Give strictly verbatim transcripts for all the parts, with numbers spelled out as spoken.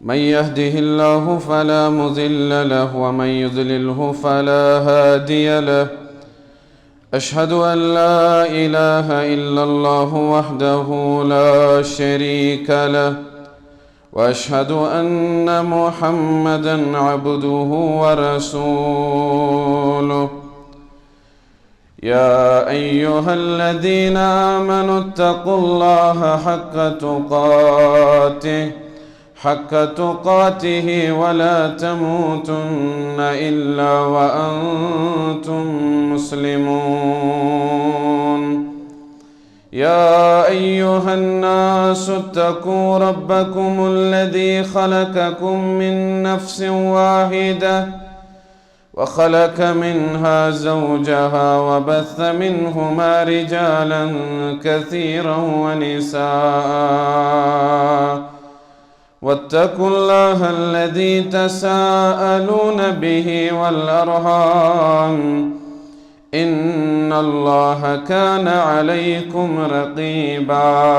من يهده الله فلا مضل له، ومن يضلله فلا هادي له. أشهد أن لا إله إلا الله وحده لا شريك له، وأشهد أن محمدا عبده ورسوله. يا أيها الذين آمنوا اتقوا الله حق تقاته، حق تقاته ولا تموتن إلا وأنتم مسلمون. يا أيها الناس اتقوا ربكم الذي خلقكم من نفس واحدة، وخلق منها زوجها وبث منهما رجالا كثيرا ونساء، واتقوا الله الذي تساءلون به والأرحام، إن الله كان عليكم رقيبا.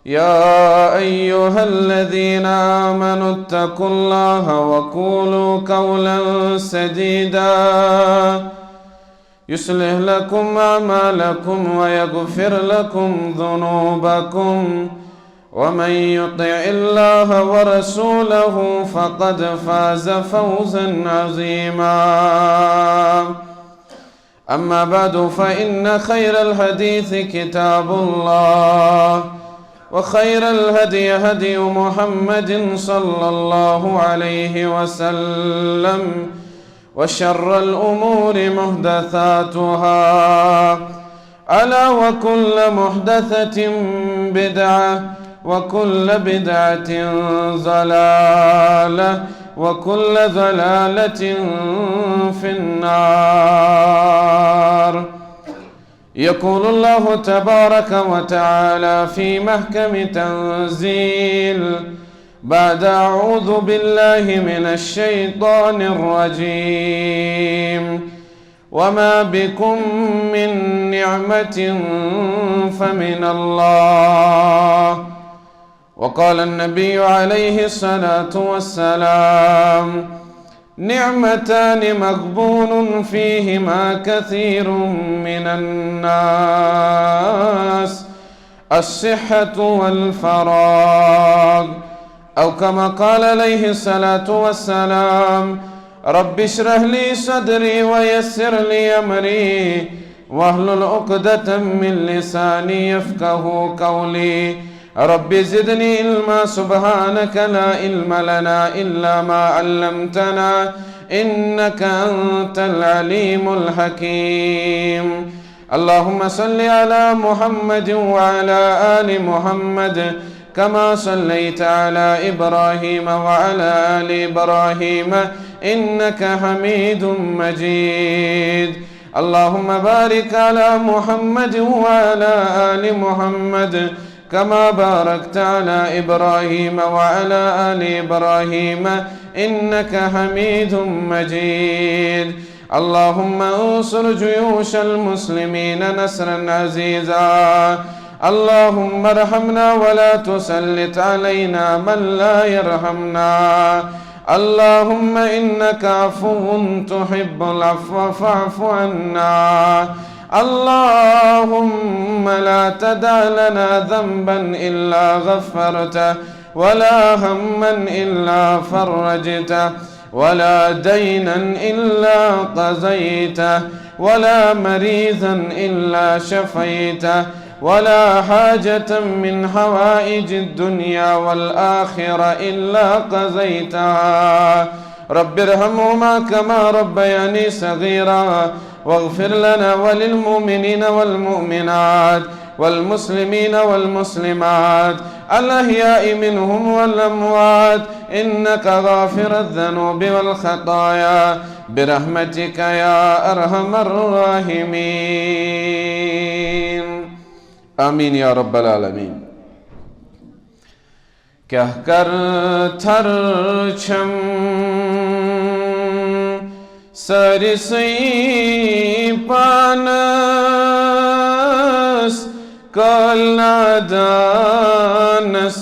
يا أيها الذين آمنوا اتقوا الله وقولوا قولا سديدا، يصلح لكم أعمالكم ويغفر لكم ذنوبكم، ومن يطع الله ورسوله فقد فاز فوزا عظيما. أما بعد، فإن خير الحديث كتاب الله، وخير الهدي هدي محمد صلى الله عليه وسلم، وشر الأمور محدثاتها، ألا وكل محدثة بدعة، وكل بدعة ضلالة، وكل ضلالة في النار. يقول الله تبارك وتعالى في محكم تنزيل بعد أعوذ بالله من الشيطان الرجيم، وما بكم من نعمة فمن الله. وقال النبي عليه الصلاة والسلام: نعمتان مغبون فيهما كثير من الناس، الصحة والفراغ. أو كما قال عليه الصلاة والسلام: رب اشرح لي صدري ويسر لي أمري واحلل عقدة من لساني يفقه قولي. رب زدني علما، سبحانك لا علم لنا إلا ما علمتنا، إنك أنت العليم الحكيم. اللهم صل على محمد وعلى آل محمد كما صليت على إبراهيم وعلى آل إبراهيم إنك حميد مجيد. اللهم بارك على محمد وعلى آل محمد كما باركت على إبراهيم وعلى آل إبراهيم إنك حميد مجيد. اللهم انصر جيوش المسلمين نصرا عزيزا. اللهم ارحمنا ولا تسلط علينا من لا يرحمنا. اللهم إنك عفو تحب العفو فاعف عنا. اللهم لا تدع لنا ذنبا إلا غفرته، ولا هما إلا فرجته، ولا دينا إلا قضيته، ولا مريضا إلا شفيته، ولا حاجة من حوائج الدنيا والآخرة إلا قضيتها. رب ارحمهما كما ربياني صغيرا، واغفر لنا وللمؤمنين والمؤمنات والمسلمين والمسلمات الأحياء منهم والأموات، إنك غافر الذنوب والخطايا، برحمتك يا أرحم الراحمين. آمين يا رب العالمين. کیٛاہ کر تھر چھم سٲرسٕے پانس، کٲلۍ نادانس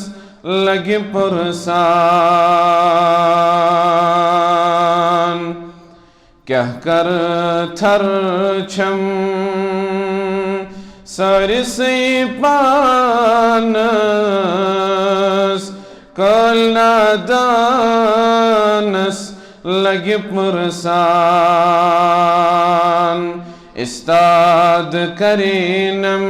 لگہِ پرسان، کیٛاہ کر تھر چھم سٲرسٕے پانس، کٲلۍ نادانس لگہِ پرسان۔ استاد کرینم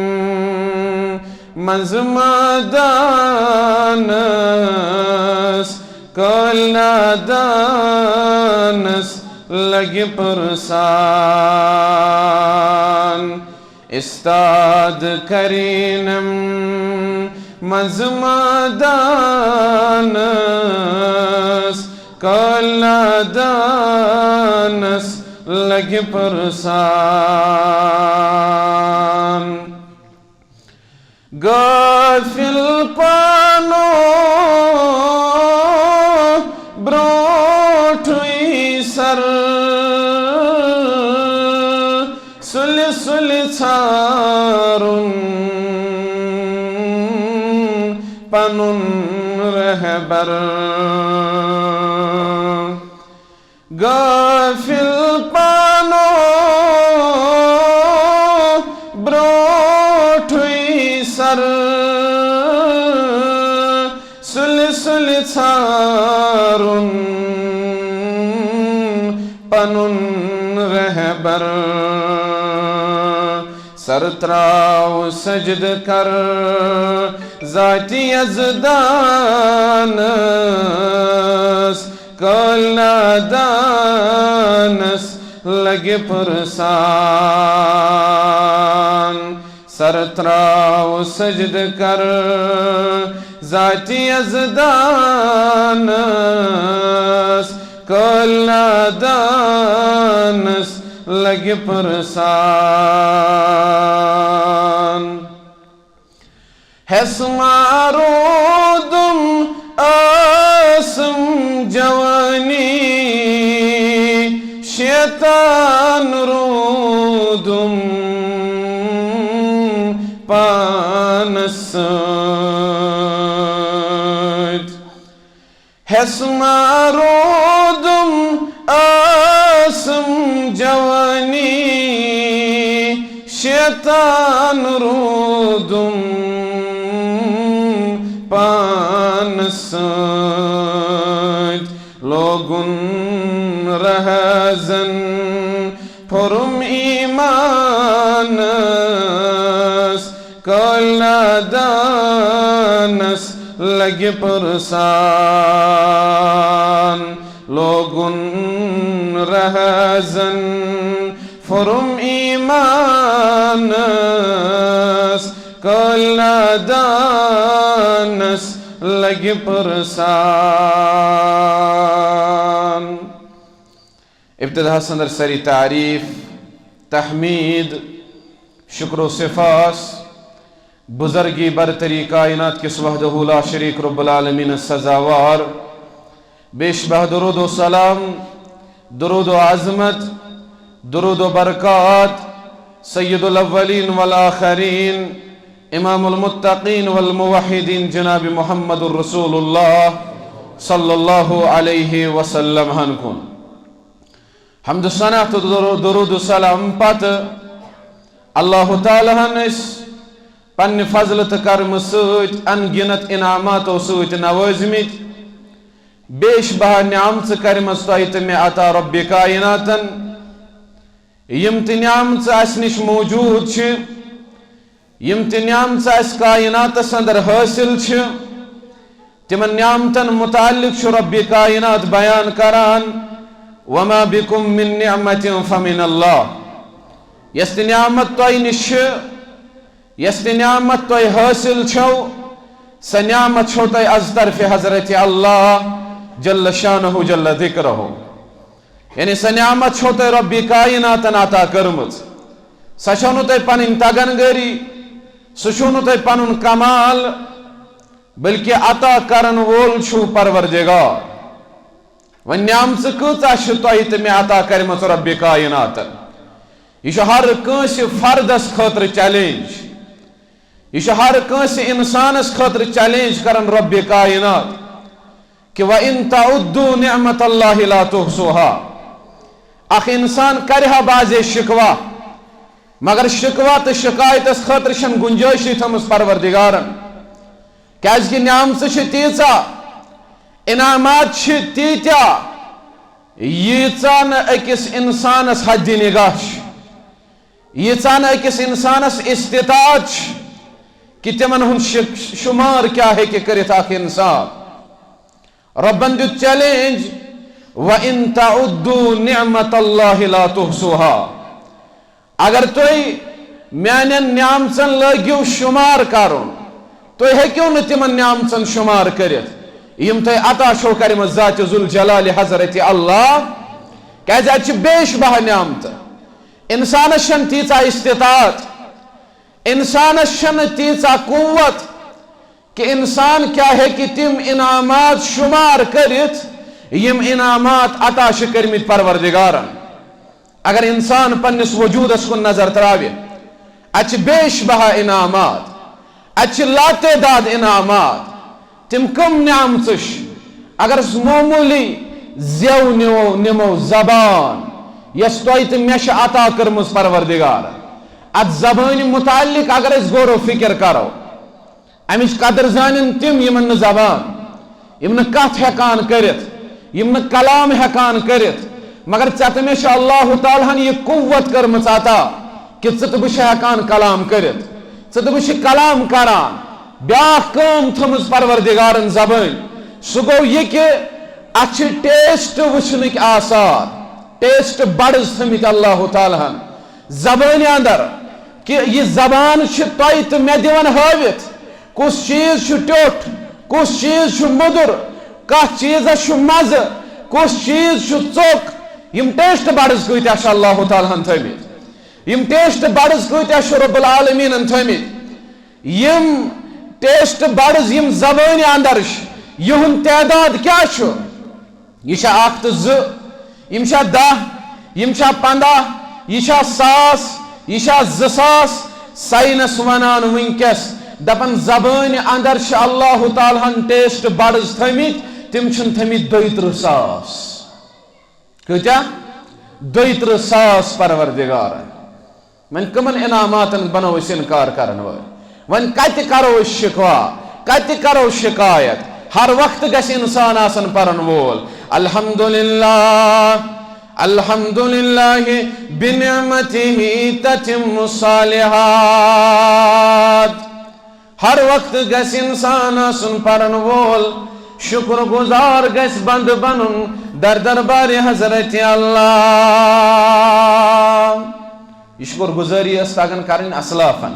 منٛز مادانس، کٲلۍ نادانس لگہِ پرسان۔ استاد کرینم منٛز مادانس، کٲلۍ نادانس لگہِ پرسان۔ غافل پانو برونٹھٕے سر، سُلہِ سُلہِ ژھارُن پنُن رہبر۔ غافل پانو برونٹھٕے سر، سُلہِ سُلہِ ژھارُن پنُن رہبر۔ سر تراو سجدٕ کر ذاتِ یزدانس، کٲلۍ نادانس لگہِ پرسان۔ سر تراو سجدٕ کر ذاتِ یزدانس، کٲلۍ نادانس لگہِ پرسان۔ ہیس ما روٗدُم ٲسٕم جوانی، شیطان روٗدُم پانس سۭتۍ۔ ہیس ما روٗدُم ٲسٕم جوانی، شیطان روٗدُم پانس سۭتۍ۔ لوگُن رہزن پھوٚرُم ایمانس، کٲلۍ نادانس لگہِ پرسان۔ لوگُن رہزن پھوٚرُم ایمانس، کٲلۍ نادانس لگہِ پرسان۔ ابتداہس اندر سٲری تعریف، تحمید، شکر و سپاس بزرگی برتری کائنات کِس وحدہ لا شریک رب العالمین سزاوار۔ بیش بہ درود و سلام، درود و عظمت، درود و برکات سید الاولین والآخرین، امام المتقین والموحدین جناب محمد رسول اللہ صلی اللہ علیہ وسلم ہن کن۔ حمد و ثنا تہٕ درو-، درود و سلام پتہٕ اللہ تعالیٰ ہن أسۍ پننہِ فضلہٕ تہٕ کرمہٕ سۭتۍ ان گنت انعاماتو سۭتۍ نوٲزمٕتۍ۔ بیش بہا نعمژٕ کرمژٕ تۄہہِ تہٕ مےٚ عطا رب کائناتن۔ یِم تہِ نعمژٕ اسہِ نِش موجود چھِ، یِم تہِ نعمژٕ اسہِ کائناتس اندر حٲصِل چھِ، تِمن نعمتن متعلق چھُ رب کائنات بیان کران، "وما بكم من نعمة فمن الله"۔ یۄس تہِ نعمت تۄہہِ نِش چھِ، یۄس تہِ نعمت تۄہہِ حٲصِل چھو، سۄ نعمت چھو تۄہہِ از طرفِ حضرت اللہ جل شانہ جل ذکرہ۔ یعنی سۄ نعمت چھو تۄہہِ رب کائناتن عطا کٔرمٕژ۔ سۄ چھو نہٕ تۄہہِ پنٕنۍ تگن گٲری، سُہ چھُو نہٕ تۄہہِ پنُن کمال، بلکہ عطا کرن وول چھُو پروردگار۔ وۄنۍ نعمژٕ کۭژاہ چھِ تۄہہِ تہٕ مےٚ عطا کرمٕژ رب کائناتن؟ یہِ چھُ ہر کٲنٛسہِ فردس خٲطرٕ چیلنج۔ یہِ چھُ ہر کٲنٛسہِ اِنسانَس خٲطرٕ چیلنج کران رۄبِ کائنات کہِ وَإِن تَعُدُّوا نِعْمَتَ اللَّهِ لَا تُحْصُوهَا۔ اکھ اِنسان کرِ ہا بعضے شکوہ، مگر شکوہ تہٕ شکایتس خٲطرٕ چھَنہٕ گُنجٲیشٕے تھٲومٕژ پروردگارن، کیازِ کہِ نعمژٕ چھِ تیٖژاہ، انعامات چھِ تیٖتیاہ، ییٖژاہ نہٕ أکِس اِنسانَس حدِ نگاہ چھِ، ییٖژاہ نہٕ أکِس اِنسانَس استطاعت چھِ کہِ تِمَن ہُنٛد شِ-، شُمار کیٛاہ ہیٚکہِ کٔرِتھ اَکھ اِنسان۔ رۄبَن دیُت چیلنج، وَإِن تَعُدُّوا نِعْمَتَ اللَّهِ لَا تُحْصُوهَا۔ اگر تُہۍ میانٮ۪ن نعمژن لٲگِو شُمار کرُن، تُہۍ ہیٚکِو نہٕ تِمن نعمژن شُمار کٔرِتھ، یِم تۄہہِ عطا چھو کٔرمٕژ ذاتِ ذوالجلال حضرت اللہ۔ کیازِ اتہِ چھِ بیش بہا نعمتہٕ۔ انسانس چھنہٕ تیٖژاہ استطاعت، انسانس چھنہٕ تیٖژاہ قوت کہِ انسان کیٛاہ ہیٚکہِ تِم انعامات شُمار کٔرِتھ، یِم انعامات عطا چھِ کٔرمٕتۍ پروردگارن۔ اگر انسان پننِس وجودس کُن نظر تراوِ، اتہِ چھِ بیش بہا انعامات، اتہِ چھِ لاتعداد انعامات۔ تِم کم نعمژٕ چھِ؟ اگر أسۍ معموٗلی زیو نِمو، نِمو زبان، یۄس تۄہہِ تہٕ مےٚ چھِ عطا کٔرمٕژ پروردگارن، اتھ زبٲنۍ متعلق اگر أسۍ غور و فکر کرو، امِچ قدر زانن تِم، یِمن نہٕ زبان، یِم نہٕ کتھ ہیکان کٔرِتھ، یِم نہٕ کلام ہیکان کٔرِتھ، مگر ژےٚ تہٕ مےٚ چھُ اللہ تعالیٰ ہن یہِ قوت کٔرمٕژ عطا کہِ ژٕ تہٕ بہٕ چھِ ہیکان کلام کٔرِتھ، ژٕ تہٕ بہٕ چھِ کلام کران۔ بیاکھ کٲم تھٲومٕژ پروردگارن زبٲنۍ، سُہ گوٚو یہِ کہِ اتھ چھِ ٹیسٹ وٕچھنٕکۍ آثار، ٹیسٹ بڈز تھٲومٕتۍ اللہ تعالیٰ ہن زبٲنۍ اندر، کہِ یہِ زبان چھِ تۄہہِ تہٕ مےٚ دِوان ہٲوِتھ، کُس چیٖز چھُ ٹیوٚٹھ، کُس چیٖز چھُ مُدُر، کتھ چیٖزس چھُ مزٕ، کُس چیٖز چھُ ژوٚک۔ یِم ٹیسٹ بڈز کۭتیاہ چھِ اللہ تعالیٰ ہن تھٲومٕتۍ، یِم ٹیسٹ بڈز کۭتیاہ چھِ رب العالمیٖنن تھٲومٕتۍ، یِم ٹیسٹ بڈز یِم زبٲنۍ اندر چھِ، یِہُنٛد تعداد کیٛاہ چھُ؟ یہِ چھا اکھ تہٕ زٕ، یِم چھا دَہ، یِم چھا پنٛداہ، یہِ چھا ساس، یہِ چھا زٕ ساس؟ ساینس ونان وٕنکیٚس، دپان زبٲنۍ اندر چھِ اللہ تعالیٰ ہن ٹیسٹ بڈز تھٲومٕتۍ، تِم چھِنہٕ تھٲومٕتۍ دۄیہِ ترٕٛہ ساس۔ کۭتیاہ؟ دۄیہِ ترٕٛہ ساس پروردگارن۔ وۄنۍ کٕمن انعاماتن بنو أسۍ انکار کرن وٲلۍ؟ وۄنۍ کتہِ کرو أسۍ شکوہ؟ کتہِ کرو شکایت؟ ہر وقتہٕ گژھِ انسان آسن پرن وول، الحمدللہ، الحمدللہ بنعمتہ تتم الصالحات۔ ہر وقتہٕ گژھِ انسان آسُن پرن وول، شکر گزار گژھِ بندٕ بنُن در دربارِ حضرت اللہ۔ یہِ شکر گزٲری ٲس تگان کرٕنۍ اسلافن،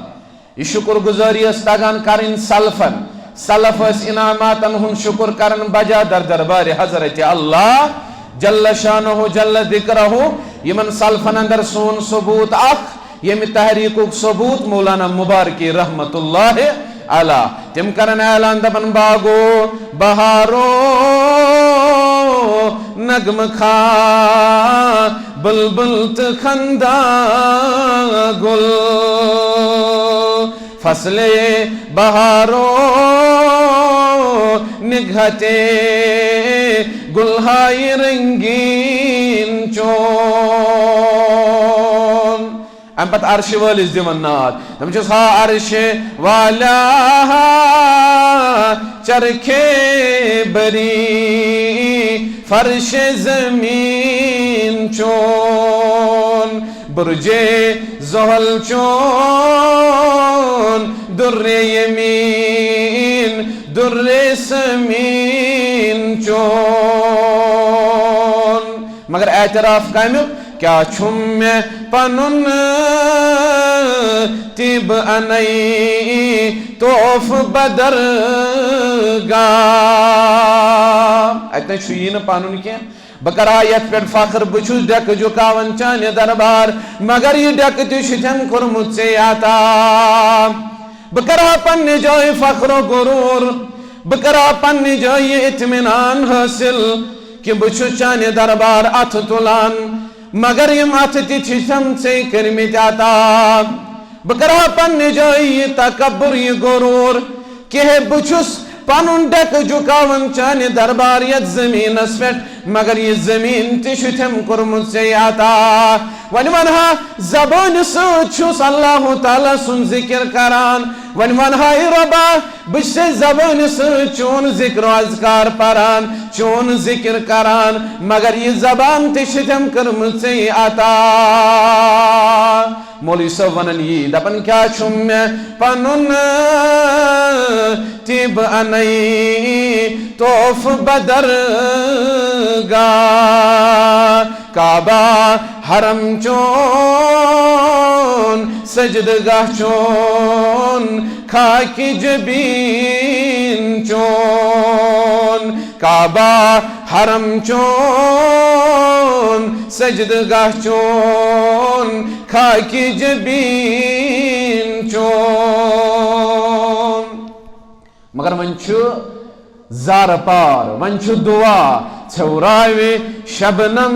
یہِ شکر گزٲری ٲس تگان کرٕنۍ سلفن۔ سلف ٲسۍ انعاماتن ہُنٛد شکر کران بجا در دربارِ حضرت اللہ جل شانہ جل ذکرہ۔ یِمن سلفن اندر سون ثبوت اکھ، ییٚمہِ تحریکُک ثبوت مولانا مبارکی رحمت اللہ علیہ۔ تِم کرن اعلان، دپن، باغو بہارو نغمہ خواں بلبل تہٕ خنداں گل، فصل بہارو نگہت گلہائے رنگین چون۔ امہِ پتہٕ عرشہِ وٲلِس دِوان ناد۔ دَپان چھِس، ہا عرشہِ والا، ہا چرخے بری، فرش زمین چون، برج زحل چون، در یمین، در سمین چون۔ مگر اعتراف کمیُک؟ کیا چھُم مےٚ پنُن طیب انَے تحفہٕ بدرگاہ؟ اتہِ نَے چھُ یی نہٕ پنُن کینٛہہ۔ بہٕ کرٕ ہا یتھ پٮ۪ٹھ فخر، بہٕ چھُس ڈیکہٕ جُکاوان چانہِ دربار، مگر یہِ ڈیکہٕ تہِ چھُتھن کوٚرمُت ژےٚ عطا۔ بہٕ کرٕ ہا پننہِ جایہِ فخر و غرور، بہٕ کرٕ ہا پننہِ جایہِ یہِ اطمینان حٲصِل کہِ بہٕ چھُس چانہِ دربار اتھٕ تُلان، مگر یِم اتھٕ تہِ چھِتھن ژےٚ کٔرمٕتۍ عطا۔ بہٕ کرٕ ہا پننہِ جایہِ یہِ تکبر، یہِ غرور، کہِ ہے بہٕ چھُس پنُن ڈیکہٕ جُکاوان چانہِ دربار یتھ زٔمیٖنس پٮ۪ٹھ، مگر یہِ زٔمیٖن تہِ چھُتھم کوٚرمُت ژےٚ عطا۔ وۄنۍ ونہٕ ہا زبٲنہِ سۭتۍ چھُس اللہ تعالیٰ سُنٛد ذکر کران، وۄنۍ ونہٕ ہا، اے رۄبا، بہٕ چھُسے زبٲنہِ سۭتۍ چون ذکر و اذکار پران، چون ذکر کران، مگر یہِ زبان تہِ چھِ تٔمۍ کٔرمٕژ ژےٚ عطا۔ مولوی صٲب ونان یی، دپان، کیٛاہ چھُم مےٚ پنُن تہِ بہٕ انَے تحفہٕ بدرگاہ۔ کعبہ حرم چون، سجدگاہ چون، خاکِ جبین چون۔ کعبہ حرم چون، سجدگاہ چون، خاکِ جبین چون۔ مگر وۄنۍ چھُ زارٕ پار، وۄنۍ چھُ دُعا، ژھیوراوِ شبنم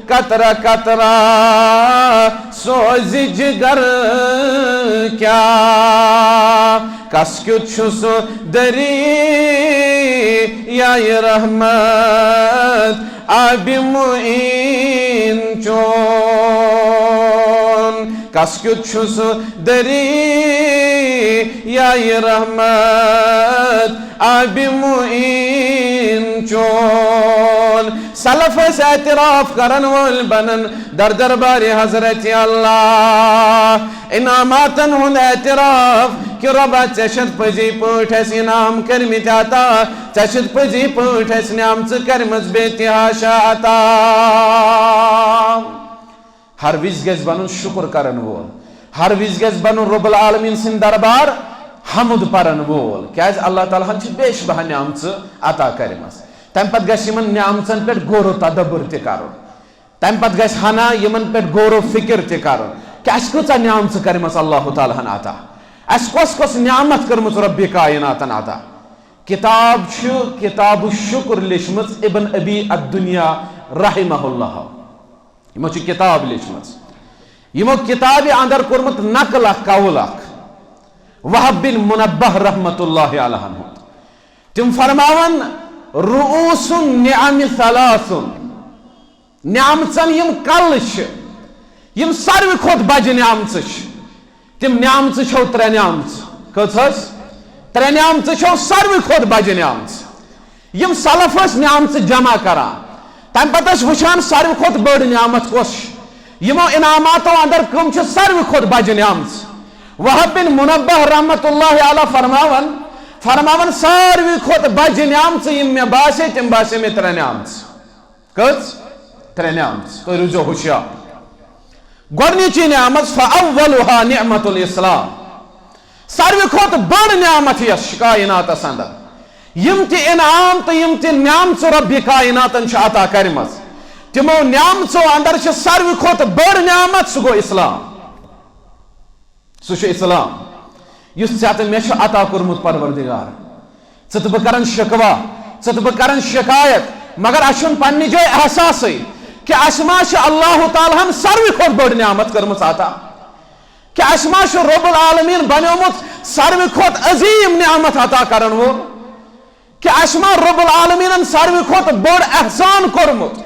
قطرہ قطرہ سوزِ جگر کیا۔ کس کیُتھ چھُ سُہ دریایہِ رحمت آبِ معین چون۔ کس کیُتھ چھُ سُہ دریایہِ رحمت آبِ معین چون۔ سلف ٲسۍ اعتراف کرن وٲلۍ بنن در دربارِ حضرت اللہ۔ انعاماتن ہُنٛد اعتراف کہِ رۄبا، ژےٚ چھتھ پٔزی پٲٹھۍ اَسہِ انعام کٔرمٕتۍ عطا، ژےٚ چھتھ پٔزی پٲٹھۍ اَسہِ نعمژٕ کٔرمٕژ بے تحاشا عطا۔ ہر وِزِ گژھِ بنُن شُکُر کرن وول، ہر وِزِ گژھِ بنُن رب العالمین سٕنٛدِ دربار حمد پرن وول، کیازِ اللہ تعالیٰ ہن چھِ بے شبہ نعمژٕ عطا کٔرمٕژ۔ تمہِ پتہٕ گژھِ یِمن نعمژن پٮ۪ٹھ غور و تدبر تہِ کرُن۔ تمہِ پتہٕ گژھِ ہنا یِمن پٮ۪ٹھ غور و فکر تہِ کرُن کہِ اسہِ کۭژاہ نعمژٕ کٔرمٕژ اللہ تعالیٰ ہن عطا، اسہِ کۄس کۄس نعمت کٔرمٕژ ربِ کائناتن عطا۔ کتاب چھِ کتاب الشکر لیچھمٕژ ابن ابی الدنیا رحمہ اللہ۔ یِمو چھِ کتاب لیچھمٕژ، یِمو کتابہِ اندر کوٚرمُت نقل اکھ قول اکھ وہب بن منبہ رحمۃ اللہ علیہ ہُنٛد۔ تِم فرماون، رؤوس النعم ثلاث، نعمژن یِم کلہٕ چھِ، یِم ساروی کھۄتہٕ بجہِ نعمژٕ چھِ، تِم نعمژٕ چھَو ترٛےٚ نعمژٕ۔ کٔژ حظ؟ ترٛےٚ نعمژٕ چھَو ساروی کھۄتہٕ بجہِ نعمژٕ۔ یِم سلف ٲسۍ نعمژٕ جمع کران، تَمہِ پتہٕ ٲسۍ وٕچھان ساروی کھۄتہٕ بٔڑ نعمت کۄس چھِ، یِمو انعاماتو اندر کٕم چھِ ساروی کھۄتہٕ بجہِ نعمژٕ۔ وہب بن منبہ رحمۃ اللہ علیہ فرماون، فرماون، ساروی کھۄتہٕ بجہِ نعمژٕ یِم مےٚ باسے، تِم باسے مےٚ ترٛےٚ نعمژٕ۔ کٔژ؟ ترٛےٚ نعمژٕ۔ تُہۍ روٗزِو ہوشیار۔ گۄڈٕنِچی نعمت، فاولها نعمت الاسلام۔ ساروی کھۄتہٕ بٔڑ نعمت یۄس چھِ کائناتس اندر، یِم تہِ انعام تہٕ یِم تہِ نعمژٕ ربِ کائناتن چھِ عطا کرِمژ، تِمو نعمژو اندر چھِ ساروی کھۄتہٕ بٔڑ نعمت، سُہ گوٚو اسلام۔ سُہ چھُ اسلام، یُس ژےٚ تہٕ مےٚ چھُ عطا کوٚرمُت پروردگار۔ ژٕ تہٕ بہٕ کرن شکوہ، ژٕ تہٕ بہٕ کرن شکایت، مگر اسہِ چھُنہٕ پننہِ جایہِ احساسٕے کہِ اسہِ ما چھِ اللہ تعالیٰ ہن ساروی کھۄتہٕ بٔڑ نعمت کٔرمٕژ عطا، کہِ اسہِ ما چھُ رب العالمین بنیومُت ساروی کھۄتہٕ عظیٖم نعمت عطا کرن وول، کہِ اسہِ ما رب العالمینن ساروی کھۄتہٕ بوٚڑ احسان کوٚرمُت۔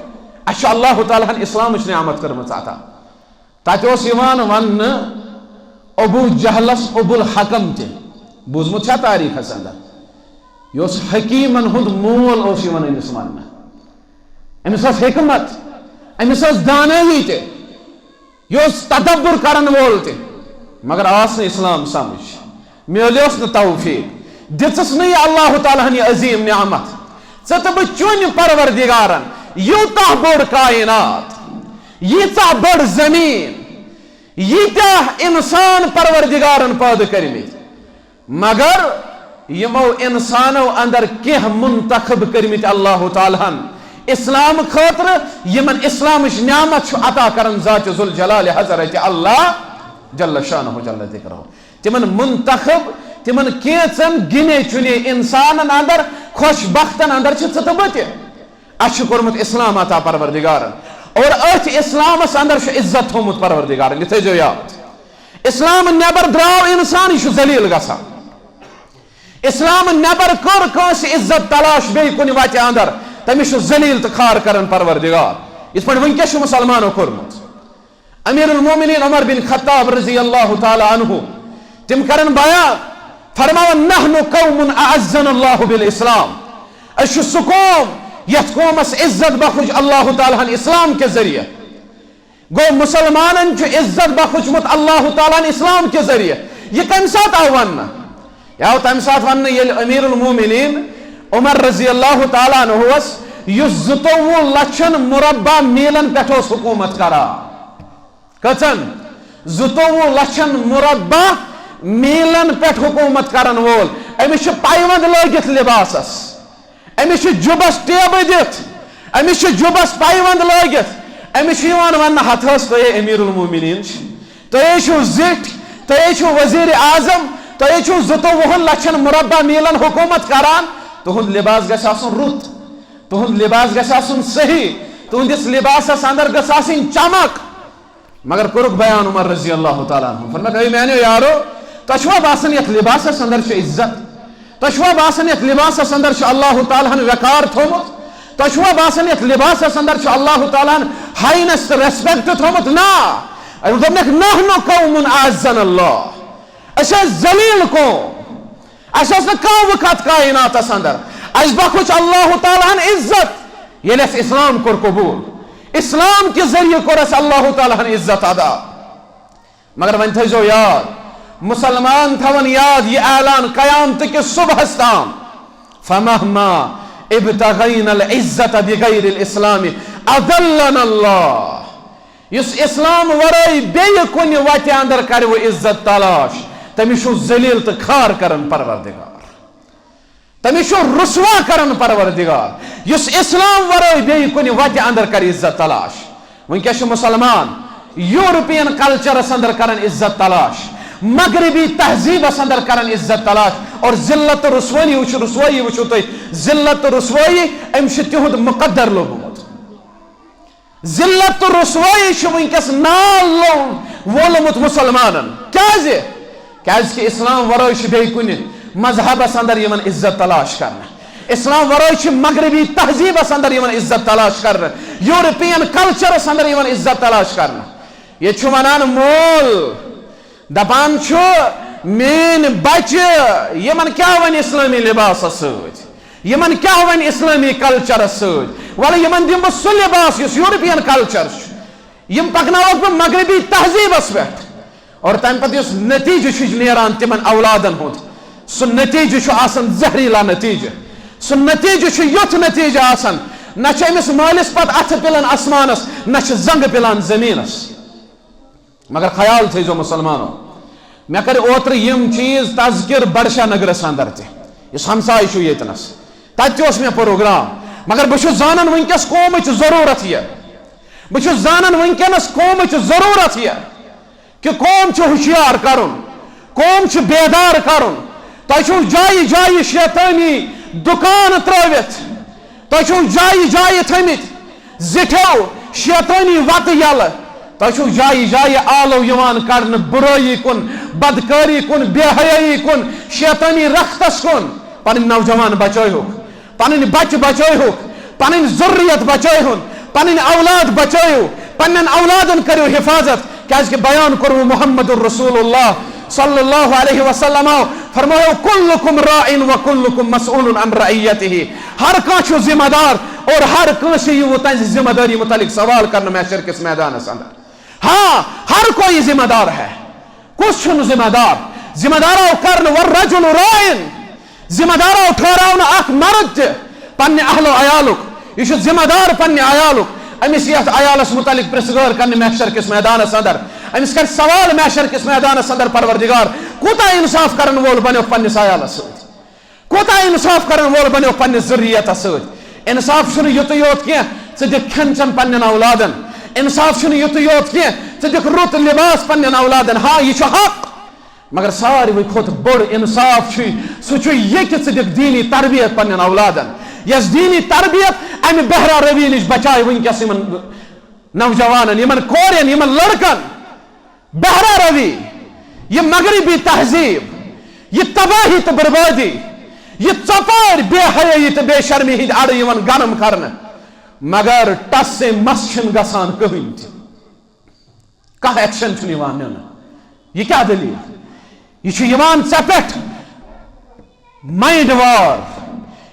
اسہِ چھُ اللہ تعالیٰ ہن اسلامٕچ نعمت کٔرمٕژ عطا۔ تتہِ اوس یِوان وننہٕ ابو جہلس ابو الحکم تہِ۔ بوٗزمُت چھا تاریخس اندر؟ یہِ اوس حکیمن ہُنٛد مول اوس یِوان أمِس وننہٕ۔ أمِس ٲس حکمت، أمِس ٲس دانٲیی تہِ، یہِ اوس تدبر کرن وول تہِ، مگر آس نہٕ اسلام سمجھ، میلیوس نہٕ توفیق، دِژٕس نہٕ یہِ اللہ تعالیٰ ہن یہِ عظیٖم نعمت۔ ژٕ تہٕ بہٕ چٲنۍ پروردگارن یوٗتاہ بوٚڑ کائنات، ییٖژاہ بٔڑ زٔمیٖن، ییٖتیٛاہ انسان پروردگارن پٲدٕ کٔرمٕتۍ، مگر یِمو انسانو اندر کینٛہہ منتخب کٔرمٕتۍ اللہ تعالیٰ ہن اسلام خٲطرٕ، یِمن اسلامٕچ نعمت چھُ عطا کران ذات ذوالجلال حضرت اللہ جل شانہ جل ذکرہ۔ تِمن منتخب، تِمن کینٛژن گِنے چُنے انسانن اندر، خۄش بختن اندر چھِ ژٕ تہٕ بہٕ تہِ۔ اسہِ چھُ کوٚرمُت اسلام عطا پروردگارن۔ اور أتھۍ اسلامس اندر چھُ عزت تھوٚومُت پروردگارن، یہِ تھٲیزیو یاد۔ اسلام نٮ۪بر درٛاو انسان، یہِ چھُ ذلیل گژھان۔ اسلام نٮ۪بر کٔر کٲنٛسہِ عزت تلاش بیٚیہِ کُنہِ وتہِ اندر، تٔمِس چھُ ذلیل تہٕ خوار کران پروردگار، یِتھ پٲٹھۍ وٕنکیٚس چھُ مسلمانو کوٚرمُت۔ امیر المومنین عمر بن خطاب رضی اللہ تعالیٰ عنہ، تِم کرن بیان، فرماوان، "نحن قوم اعزنا اللہ بالاسلام"، أسۍ چھِ سُہ قوم یتھ قومس عزت بخش اللہ تعالیٰ ہن اسلام کہِ ذٔریعہٕ۔ گوٚو، مسلمانن چھُ عزت بخشمُت اللہ تعالیٰ ہن اسلام کہِ ذٔریعہٕ۔ یہِ کمہِ ساتہٕ آو وننہٕ؟ یہِ آو تمہِ ساتہٕ وننہٕ، ییٚلہِ امیر المومنین عمر رضی اللہ تعالیٰ عنہ اوس، یُس زٕتووُہ لچھن مربع میلن پٮ۪ٹھ اوس حکوٗمت کران۔ کٔژن؟ زٕتووُہ لچھن مربع میلن پٮ۪ٹھ حکوٗمت کرن وول۔ أمِس چھِ پیوند لٲگِتھ لباسس، أمِس چھِ جُبس ٹیبہٕ دِتھ، أمِس چھِ جُبس پیوند لٲگِتھ۔ أمِس چھُ یِوان وننہٕ، "ہتہٕ حظ تُہۍ ہے امیر المومنین چھِ، تُہۍ ہے چھِو زِٹھۍ، تُہۍ ہے چھِو وزیر اعظم، تُہۍ ہے چھِو زٕتووُہن لچھن مربع میلن حکوٗمت کران، تُہُنٛد لباس گژھِ آسُن رُت، تُہُنٛد لباس گژھِ آسُن صحیح، تُہٕنٛدِس لباسس اندر گٔژھ آسٕنۍ چمک۔" مگر کوٚرُکھ بیان عمر رضی اللہ تعالیٰ عنہ، فرمایا، "اے میانیو یارو، تۄہہِ چھُوا باسان یتھ لباسس اندر چھِ عزت؟ تۄہہِ چھُوا باسان یتھ لباسس اندر چھُ اللہ تعالیٰ ہن وقار تھوٚومُت؟ تۄہہِ چھُوا باسان یتھ لباسس اندر چھُ اللہ تعالیٰ ہن ہاینس تہٕ ریسپیکٹ تھوٚومُت؟ نہ۔" أمۍ دوٚپنکھ، "نحن قوم اعزنا اللہ۔" أسۍ ٲسۍ ذلیل قوم۔ اَسہِ ٲس نہٕ کانٛہہ وقت کائناتس اندر۔ اَسہِ بخش اللہ تعالیٰ ہن عزت، ییٚلہِ اَسہِ اسلام کوٚر قبول۔ اسلام کہِ ذٔریعہٕ کوٚر اَسہِ اللہ تعالیٰ ہن عزت ادا۔ مگر وۄنۍ تھٲیزیو یاد، مسلمان تھاون یاد یہِ اعلان قیامتہٕ کِس صبحس تام، "فمہما ابتغینا العزت بغیر الاسلام اذلنا اللہ۔" یُس اسلام ورٲے بیٚیہِ کُنہِ وتہِ اندر کرِ وۄنۍ عزت تلاش، تٔمِس چھُ ذلیل تہٕ خوار کران پروردگار، تٔمِس چھُ رسوا کران پروردگار۔ یُس اسلام ورٲے بیٚیہِ کُنہِ وتہِ اندر کرِ عزت تلاش۔ وٕنکیٚس چھُ مسلمان یورپین کلچرس اندر کران عزت تلاش، مغربی تہذیبس اندر کران عزت تلاش، اور ذلت تہٕ رسوٲیی وٕچھو، رسوٲیی وٕچھو تُہۍ، ذلت تہٕ رسوٲیی، أمِس چھُ تِہُنٛد مقدر لوٚبمُت۔ ذلت تہٕ رسوٲیی چھِ وٕنکیٚس نال لو-، وولمُت مسلمانن۔ کیازِ؟ کیازِ کہِ اسلام ورٲے چھِ بیٚیہِ کُنہِ مذہبس اندر یِوان عزت تلاش کرنہٕ۔ اسلام ورٲے چھِ مغربی تہذیبس اندر یِوان عزت تلاش کرنہٕ، یورپین کلچرس اندر یِوان عزت تلاش کرنہٕ۔ ییٚتہِ چھُ ونان مول، دپان چھُ، "میٲنۍ بچہِ، یِمن کیٛاہ وۄنۍ اسلٲمی لباسس سۭتۍ؟ یِمن کیٛاہ وۄنۍ اسلٲمی کلچرس سۭتۍ؟ وَلہٕ یِمن دِمہٕ بہٕ سُہ لباس یُس یورپین کلچر چھُ۔ یِم پکناوکھ بہٕ مغربی تہذیبس پٮ۪ٹھ۔" اور تمہِ پتہٕ یُس نتیجہٕ چھُ نیران تِمن اولادن ہُنٛد، سُہ نتیجہٕ چھُ آسان زہریٖلا نتیجہٕ۔ سُہ نتیجہٕ چھُ یُتھ نتیجہٕ آسان، نہ چھُ أمِس مٲلِس پتہٕ اتھٕ پِلان آسمانس، نہ چھِ زنٛگہٕ پِلان زٔمیٖنس۔ مگر خیال تھٲیزیو مسلمانو، مےٚ کٔرۍ اوترٕ یِم چیٖز تذکر بڈشاہ نگرس اندر تہِ، یُس ہمساے چھُ ییٚتنس، تتہِ تہِ اوس مےٚ پروگرام۔ مگر بہٕ چھُس زانان وٕنکیٚس قومٕچ ضروٗرت یہِ، بہٕ چھُس زانان وٕنکیٚنس قومٕچ ضروٗرت یہِ، کہِ قوم چھُ ہوشیار کرُن، قوم چھُ بیدار کرُن۔ تۄہہِ چھُو جایہِ جایہِ شیطٲنی دُکان ترٲوِتھ، تۄہہِ چھُو جایہِ جایہِ تھٲمٕتۍ زِٹھیو شیطٲنی وتہٕ یلہٕ۔ تۄہہِ چھُو جایہِ جایہِ آلو یِوان کڑنہٕ، بُرٲیی کُن، بدکٲری کُن، بے حیٲیی کُن، شیطٲنی رختس کُن۔ پنٕنۍ نوجوان بچٲیہُکھ، پنٕنۍ بچہِ بچٲیہُکھ، پنٕنۍ ذُریت بچٲیہُن، پنٕنۍ اولاد بچٲیِو، پننٮ۪ن اولادن کٔرِو حفاظت۔ کیازِ کہِ بیان کوٚرمُت محمد رسول اللہ صلی اللہ علیہ وسلم، فرمایو، "کلکم راع و کلکم مسئول عن رعیتہ"۔ ہر کانٛہہ چھُ ذمہ دار اور ہر کٲنٛسہِ یِیہِ تہنٛزِ ذمہ دٲری متعلق سوال کرنہٕ محشر کِس میدانس اندر۔ ہاں، ہر کوئی ذمہ دار ہے۔ کُس چھُنہٕ ذمہ دار؟ ذمہ دار آو کرنہٕ، "والرجل راع"۔ ذمہ دار آو ٹھہراونہٕ اکھ مرد تہِ پننہِ اہل و عیالُک۔ یہِ چھُ ذمہ دار پننہِ عیالُک۔ أمِس یتھ عیالس متعلق پرژھ گٲر کرنہٕ محشر کِس میدانس اندر۔ أمِس کرِ سوال محشر کِس میدانس اندر، پروردگار، کوٗتاہ انصاف کرن وول بنیوکھ پننِس عیالس سۭتۍ؟ کوٗتاہ انصاف کرن وول بنیوکھ پننِس ذُریتس سۭتۍ؟ انصاف چھُنہٕ یُتُے یوت کینٛہہ، ژٕ دِکھ کھٮ۪ن چٮ۪ن پننٮ۪ن اولادن۔ انصاف چھُنہٕ یُتُے یوت کینٛہہ، ژٕ دِکھ رُت لباس پننٮ۪ن اولادن۔ ہاں، یہِ چھُ حق، مگر ساروٕے کھۄتہٕ بوٚڑ انصاف چھُ، سُہ چھُ یہِ کہِ ژٕ دِکھ دیٖنی تربیت پننٮ۪ن اولادن۔ یۄس دیٖنی تربیت امہِ بہرا روی نِش بچایہِ وٕنکیٚس یِمن نوجوانن، یِمن کورٮ۪ن، یِمن لڑکن بہرا روی، یہِ مغربی تہذیب، یہِ تباہی تہٕ بربادی، یہِ ژۄپٲرۍ بے حیٲیی تہٕ بے شرمی ہٕنٛدۍ اَڈٕ یِوان گرم کرنہٕ، مگر ٹس سے مس چھِنہٕ گژھان کٕہٕنۍ تہِ۔ کانٛہہ ایکشن چھُنہٕ یِوان نِنہٕ۔ یہِ کیٛاہ دٔلیٖل؟ یہِ چھُ یِوان ژےٚ پٮ۪ٹھ مایِنڈ وار،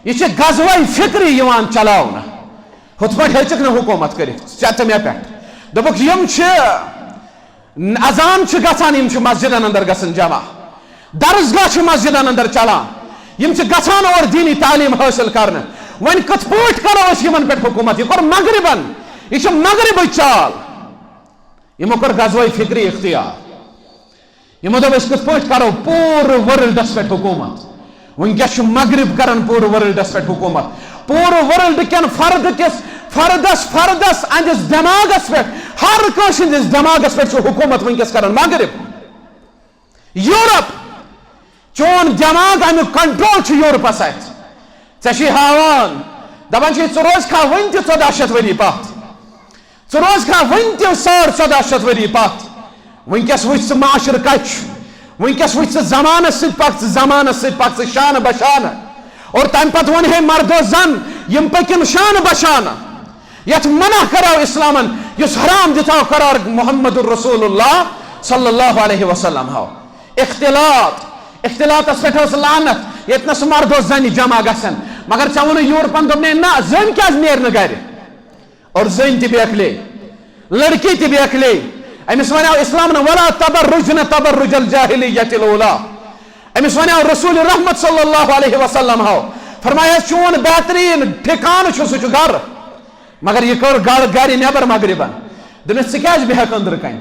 یہِ چھِ غزوہ فکری یِوان چلاونہٕ۔ ہُتھ پٲٹھۍ ہیٚچکھ نہٕ حکوٗمت کٔرِتھ ژےٚ تہٕ مےٚ پٮ۪ٹھ۔ دوٚپُکھ، یِم چھِ، اذان چھِ گژھان، یِم چھِ مسجدن اندر گژھان جمع، درسگاہ چھِ مسجدن اندر چلان، یِم چھِ گژھان اور دینی تعلیٖم حٲصِل کرنہٕ۔ وۄنۍ کِتھ پٲٹھۍ کرو أسۍ یِمن پٮ۪ٹھ حکوٗمت؟ یہِ کوٚر مغربن، یہِ چھِ مغربٕچ چال۔ یِمو کٔر غزوہ فکری اختیار۔ یِمو دوٚپ، أسۍ کِتھ پٲٹھۍ کرو پوٗرٕ ورلڈس پٮ۪ٹھ حکوٗمت؟ وٕنکیٚس چھُ مغرب کران پوٗرٕ ورلڈس پٮ۪ٹھ حکوٗمت۔ پوٗرٕ ورلڈ کٮ۪ن فرد کِس، فردس، فردس، أہنٛدِس دٮ۪ماغس پٮ۪ٹھ، ہر کٲنٛسہِ ہٕنٛدِس دٮ۪ماغس پٮ۪ٹھ چھُ حکوٗمت وٕنکیٚس کران مغرب۔ یورپ، چون دٮ۪ماغ، اَمیُک کنٹرول چھُ یورپس اَتھِ۔ ژےٚ چھُے ہاوان، دپان چھُے، ژٕ روزکھا وُنہِ تہِ ژۄداہ شیٚتھ ؤری پتھ؟ ژٕ روزکھا وُنہِ تہِ ساڑ ژۄداہ شیٚتھ ؤری پتھ؟ وٕنکیٚس وٕچھ ژٕ معاشرٕ کتہِ چھُ، وٕنکیٚس وٕچھ ژٕ زمانس سۭتۍ پکھ ژٕ، زمانس سۭتۍ پکھ ژٕ شانہٕ بشانہٕ۔ اور تمہِ پتہٕ ووٚن ہے مردو زن، یِم پٔکِن شانہٕ بشانہٕ۔ یتھ منع کراو اسلامن، یُس حرام دِتاو قرار محمد رسول اللہ صلی اللہ علیہ وسلم ہاو۔ اختلاط، اختلاطس پٮ۪ٹھ ٲس لعنت، ییٚتہِ نس مردو زنہِ جمع گژھن۔ مگر ژےٚ ووٚنُے یورپن، دوٚپنے، نہ، زٔنۍ کیازِ نیرِ نہٕ گرِ؟ اور زٔنۍ تہِ بیکلے، لڑکی تہِ بیکلے۔ أمِس ونیو اسلامن، ولا تبرجن تبرج الجاہلیت الاولی۔ أمِس ونیو رسول رحمت صلی اللہ علیہ وسلم ہو، فرمایس، چون بہترین ٹھکانہٕ چھُ، سُہ چھُ گرٕ۔ مگر یہِ کٔر گرٕ، گرِ نٮ۪بر مغربن۔ دوٚپمس، ژٕ کیازِ بیہکھ أنٛدرٕ کنہِ؟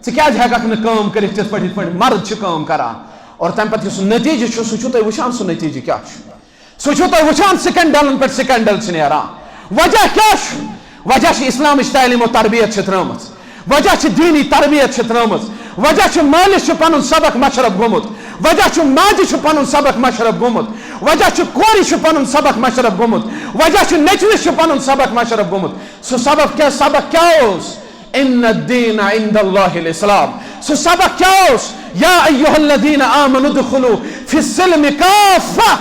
ژٕ کیازِ ہیککھ نہٕ کٲم کٔرِتھ تِتھ پٲٹھۍ، یِتھ پٲٹھۍ مرد چھِ کٲم کران؟ اور تمہِ پتہٕ یُس سُہ نتیٖجہٕ چھُ، سُہ چھُو تُہۍ وٕچھان، سُہ نتیٖجہٕ کیٛاہ چھُ۔ سُہ چھُو تۄہہِ وٕچھان، سکینڈلن پٮ۪ٹھ سکینڈل چھِ نیران۔ وجہ کیٛاہ چھُ؟ وجہ چھِ اسلامٕچ تعلیٖم و تربیت چھِ ترٲمٕژ۔ وجہ چھِ دینی تربیت چھِ ترٲمٕژ۔ وجہ چھُ مٲلِس چھُ پنُن سبق مشرف گوٚمُت۔ وجہ چھُ ماجہِ چھُ پنُن سبق مشرف گوٚمُت۔ وجہ چھُ کورِ چھُ پنُن سبق مشرف گوٚمُت۔ وجہ چھُ نیٚچوِس چھُ پنُن سبق مشرف گوٚمُت۔ سُہ سبق کیٛاہ، سبق کیٛاہ اوس؟ ان الدین عند اللہ الاسلام۔ سُہ سبق کیٛاہ اوس؟ یا ایھا الذین آمنوا ادخلوا فی السلم کافہ۔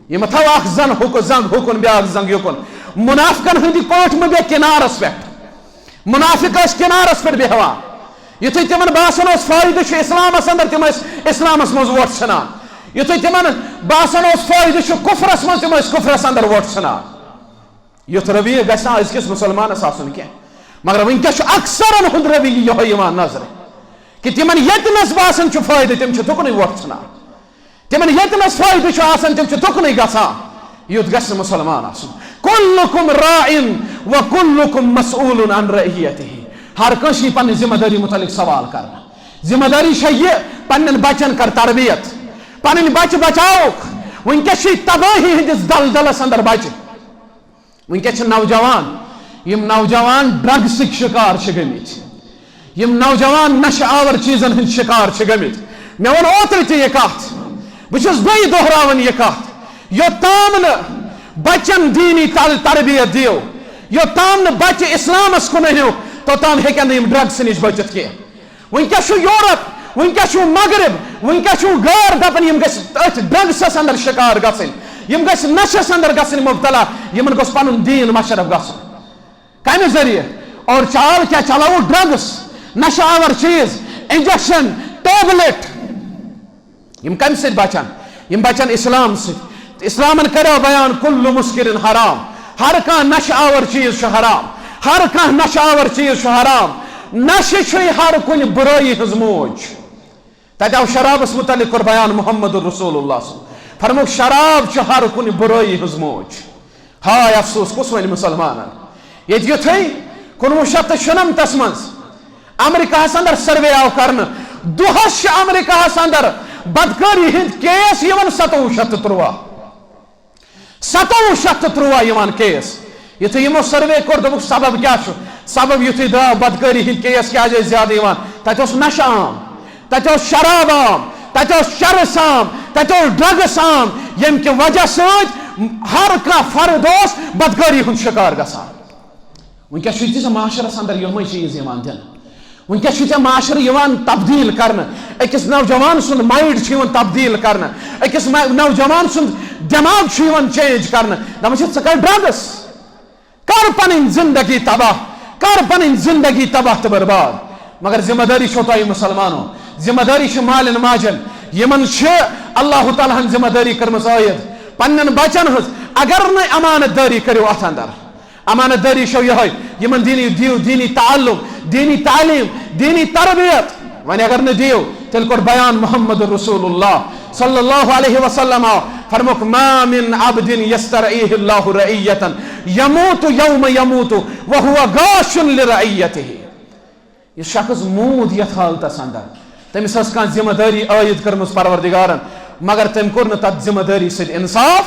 یہِ مہ تھاو اکھ زنگ ہُکُن، زنگ ہُکُن، بیاکھ زنگ یُکُن۔ منافقن ہٕنٛدِ پٲٹھۍ مہ بیٚہہ کِنارس پٮ۪ٹھ۔ منافق ٲسۍ کِنارس پٮ۪ٹھ بیٚہوان۔ یُتھُے تِمن باسان اوس فٲیدٕ چھُ اسلامس اندر، تِم ٲسۍ اسلامس منٛز وۄٹھ ژھٕنان۔ یُتھُے تِمن باسان اوس فٲیدٕ چھُ کُفرس منٛز، تِم ٲسۍ کُفرس اندر وۄٹھ ژھٕنان۔ یُتھ رویہ گژھِ نہٕ أزکِس مسلمانس آسُن کینٛہہ۔ مگر وٕنکیٚس چھُ اکثرن ہُنٛد رویہ یِہوٚے یِوان نظرِ کہِ تِمن ییٚتہِ نس باسان چھُ فٲیدٕ، تِم چھِ تُکنُے وۄٹھ ژھٕنان۔ تِمن ییٚتہِ نس فٲیدٕ چھُ آسان، تِم چھِ تُکنُے گژھان۔ یُتھ گژھِ نہٕ مسلمان آسُن۔ کلکم راع و کلکم مسئول عن رعیتہ۔ ہر کٲنٛسہِ یی پننہِ ذمہ دٲری متعلق سوال کرنہٕ۔ ذمہ دٲری چھےٚ یہِ، پننٮ۪ن بچن کر تربیت، پنٕنۍ بچہِ بچاوکھ۔ وٕنکیٚس چھِ تبٲہی ہٕنٛدِس دلدلس اندر بچہِ۔ وٕنکیٚس چھِ نوجوان، یِم نوجوان ڈرگسٕکۍ شکار چھِ گٔمٕتۍ، یِم نوجوان نشہٕ آور چیٖزن ہٕنٛدۍ شکار چھِ گٔمٕتۍ۔ مےٚ ووٚن اوترٕ تہِ یہِ کتھ، بہٕ چھُس بیٚیہِ دۄہراوان یہِ کتھ، یوٚتام نہٕ بچن دینی تر-، تربیت دِیو، یوٚتام نہٕ بچہِ اسلامس کُن أنِو، توٚتام ہیٚکن نہٕ یِم ڈرگسہٕ نِش بٔچِتھ کینٛہہ۔ وٕنکیٚس چھُ یورپ، وٕنکیٚس چھُ مغرب، وٕنکیٚس چھُ غٲر دپان یِم گژھِ أتھۍ ڈرگسس اندر شکار گژھٕنۍ، یِم گژھِ نشس اندر گژھٕنۍ مبتلا، یِمن گوٚژھ پنُن دین مشرف گژھُن۔ کمہِ ذریعہ؟ اور چال کیا چلاو؟ ڈرگس، نشہ آور چیز، انجیکشن، ٹیبلٹ۔ یِم کمہِ سۭتۍ بچن؟ یِم بچن اسلام سۭتۍ۔ اسلامن کریو بیان، کل مسکر حرام، ہر کانٛہہ نشہٕ آور چیز چھُ حرام، ہر کانٛہہ نشہٕ آور چیز چھُ حرام۔ نشہٕ چھُے ہر کُنہِ بُرٲیی ہٕنٛز موج۔ تتہِ آو شرابس متعلق کوٚر بیان محمد رسول اللہ صلی اللہ علیہ وسلم۔ فرمووُکھ، شراب چھُ ہر کُنہِ بُرٲیی ہٕنٛز موج۔ ہاے افسوس، کُس ونہِ مسلمانن؟ ییٚتہِ یُتھُے کُنوُہ شیٚتھ تہٕ شُنمتس منٛز امریکہس اندر سروے آو کرنہٕ، دۄہس چھِ امریکہس اندر بدکٲری ہٕنٛدۍ کیس یِوان ستووُہ شیٚتھ تہٕ تُرٛواہ۔ ستووُہ شیٚتھ تہٕ تُرٛواہ یِوان کیس۔ یُتھُے یِمو سروے کوٚر، دوٚپُکھ، سبب کیٛاہ چھُ؟ سبب یُتھُے درٛاو، بدکٲری ہٕنٛدۍ کیس کیٛازِ ٲسۍ زیادٕ یِوان؟ تَتہِ اوس نشہٕ عام، تَتہِ اوس شراب عام، تَتہِ اوس چرس عام، تَتہِ اوس ڈرگس عام، ییٚمہِ کہِ وجہ سۭتۍ ہر کانٛہہ فرد اوس بدکٲری ہُنٛد شکار گژھان۔ وٕنکیٚس چھُے ژےٚ معاشرس اندر یِمے چیٖز یِوان دِنہٕ۔ وٕنکیٚس چھُے ژےٚ معاشرٕ یِوان تبدیٖل کرنہٕ۔ أکِس نوجوان سُنٛد مایِنٛڈ چھُ یِوان تبدیٖل کرنہٕ۔ أکِس ما-، نوجوان سُنٛد دٮ۪ماغ چھُ یِوان چینج کرنہٕ۔ دَپان چھِ، "ژٕ کر ڈرگس، کر پنٕنۍ زندگی تباہ، کر پنٕنۍ زندگی تباہ تہٕ برباد۔" مگر ذمہ دٲری چھو تۄہہِ مُسلمانو، ذمہ دٲری چھِ مالٮ۪ن ماجٮ۪ن، یِمن چھِ اللہ تعالیٰ ہن ذمہ دٲری کٔرمٕژ عٲید پننٮ۪ن بچن ہٕنٛز۔ اگر نہٕ امانت دٲری کٔرِو اتھ اندر، امانت دٲری چھو یہے، یمن دینی دیو، دینی تعلم، دینی تعلیم، دینی تربیت۔ وۄنۍ اگر نہٕ دیو، تیٚلہِ کوٚر بیان محمد رسول اللہ صلی اللہ علیہ وسلم آو، فرموک، "ما من عبد یسترعیہ اللہ رعیتا یموت یوم یموت وہو غاش لرعیتہ۔" یُس شخص موٗد یتھ حالتس اندر، تٔمِس ٲس کانٛہہ ذمہ دٲری عٲید کٔرمٕژ پروردگارن، مگر تٔمۍ کوٚر نہٕ تتھ ذمہ دٲری سۭتۍ انصاف۔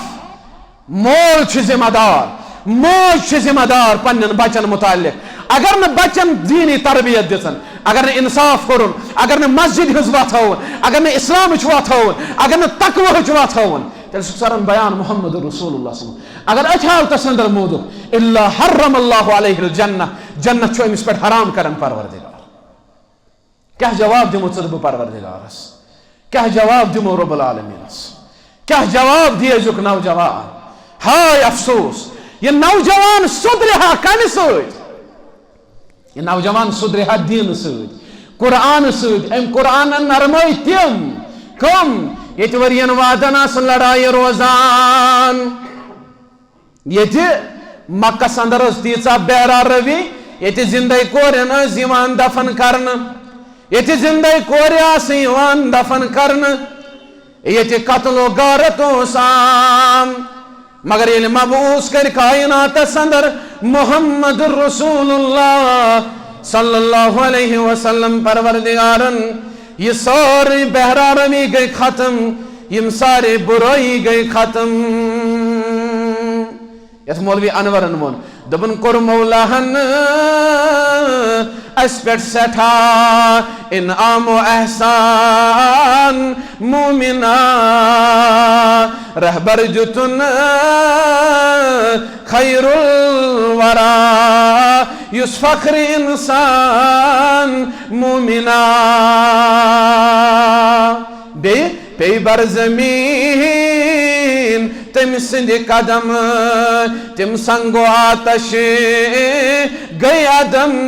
مول چھُ ذمہ دار، موج چھِ ذمہ دار پننٮ۪ن بچن متعلق۔ اگر نہٕ بچن دینی تربیت دِژن، اگر نہٕ انصاف کوٚرُن، اگر نہٕ مسجد ہٕنٛز وتھ ہٲوٕن، اگر نہٕ اسلامٕچ وتھ ہٲوٕن، اگر نہٕ تقوہٕچ وتھ ہٲوٕن، تیٚلہِ چھُ کران بیان محمد رسول اللہ صلی اللہ علیہ وسلم۔ اگر أتھۍ حالتس اندر موٗدُکھ، الا حرم اللہ علیہ الجنہ، جنت چھُ أمِس پٮ۪ٹھ حرام کران پروردگار۔ کیٛاہ جواب دِمو ژٕ تہٕ بہٕ پروردگارس؟ کیٛاہ جواب دِمو رب العالمینس؟ کیٛاہ جواب دی أزیُک نوجوان؟ ہاے افسوس، یہِ نوجوان سُدرِ ہا کمہِ سۭتۍ؟ یہِ نوجوان سُدرِ ہا دیٖنہٕ سۭتۍ، قرآنہٕ سۭتۍ۔ أمۍ قرآنن نرمٲے تِم، کم؟ ییٚتہِ ؤرین وادن آسہٕ لڑایہِ روزان۔ ییٚتہِ مکس اندر ٲس تیٖژاہ بہرا روی، ییٚتہِ زندے کورٮ۪ن ٲسۍ یِوان دفن کرنہٕ، ییٚتہِ زندے کورِ آسہٕ یِوان دفن کرنہٕ، ییٚتہِ قتل و غارت اوس عام۔ مگر ییٚلہِ مبعوث کٔرۍ کائناتس اندر محمد رسول اللہ صلی اللہ علیہ وسلم پروردگارن، یہِ سٲرٕے بہرا روی گٔے ختم، یِم سارے برٲیی گٔے ختم۔ یتھ مولوی انورن ووٚن، دوٚپُن، کوٚر مولاہن اسہِ پٮ۪ٹھ سٮ۪ٹھاہ انعام و احسان، مومنا رہبر دیُتُن خیر الورا، یُس فخر انسان، مومنا۔ بیٚیہِ پیٚیہِ بر زمین تٔمۍ سٕنٛدِ قدم، تِم سنگ و آتش گٔے عدم۔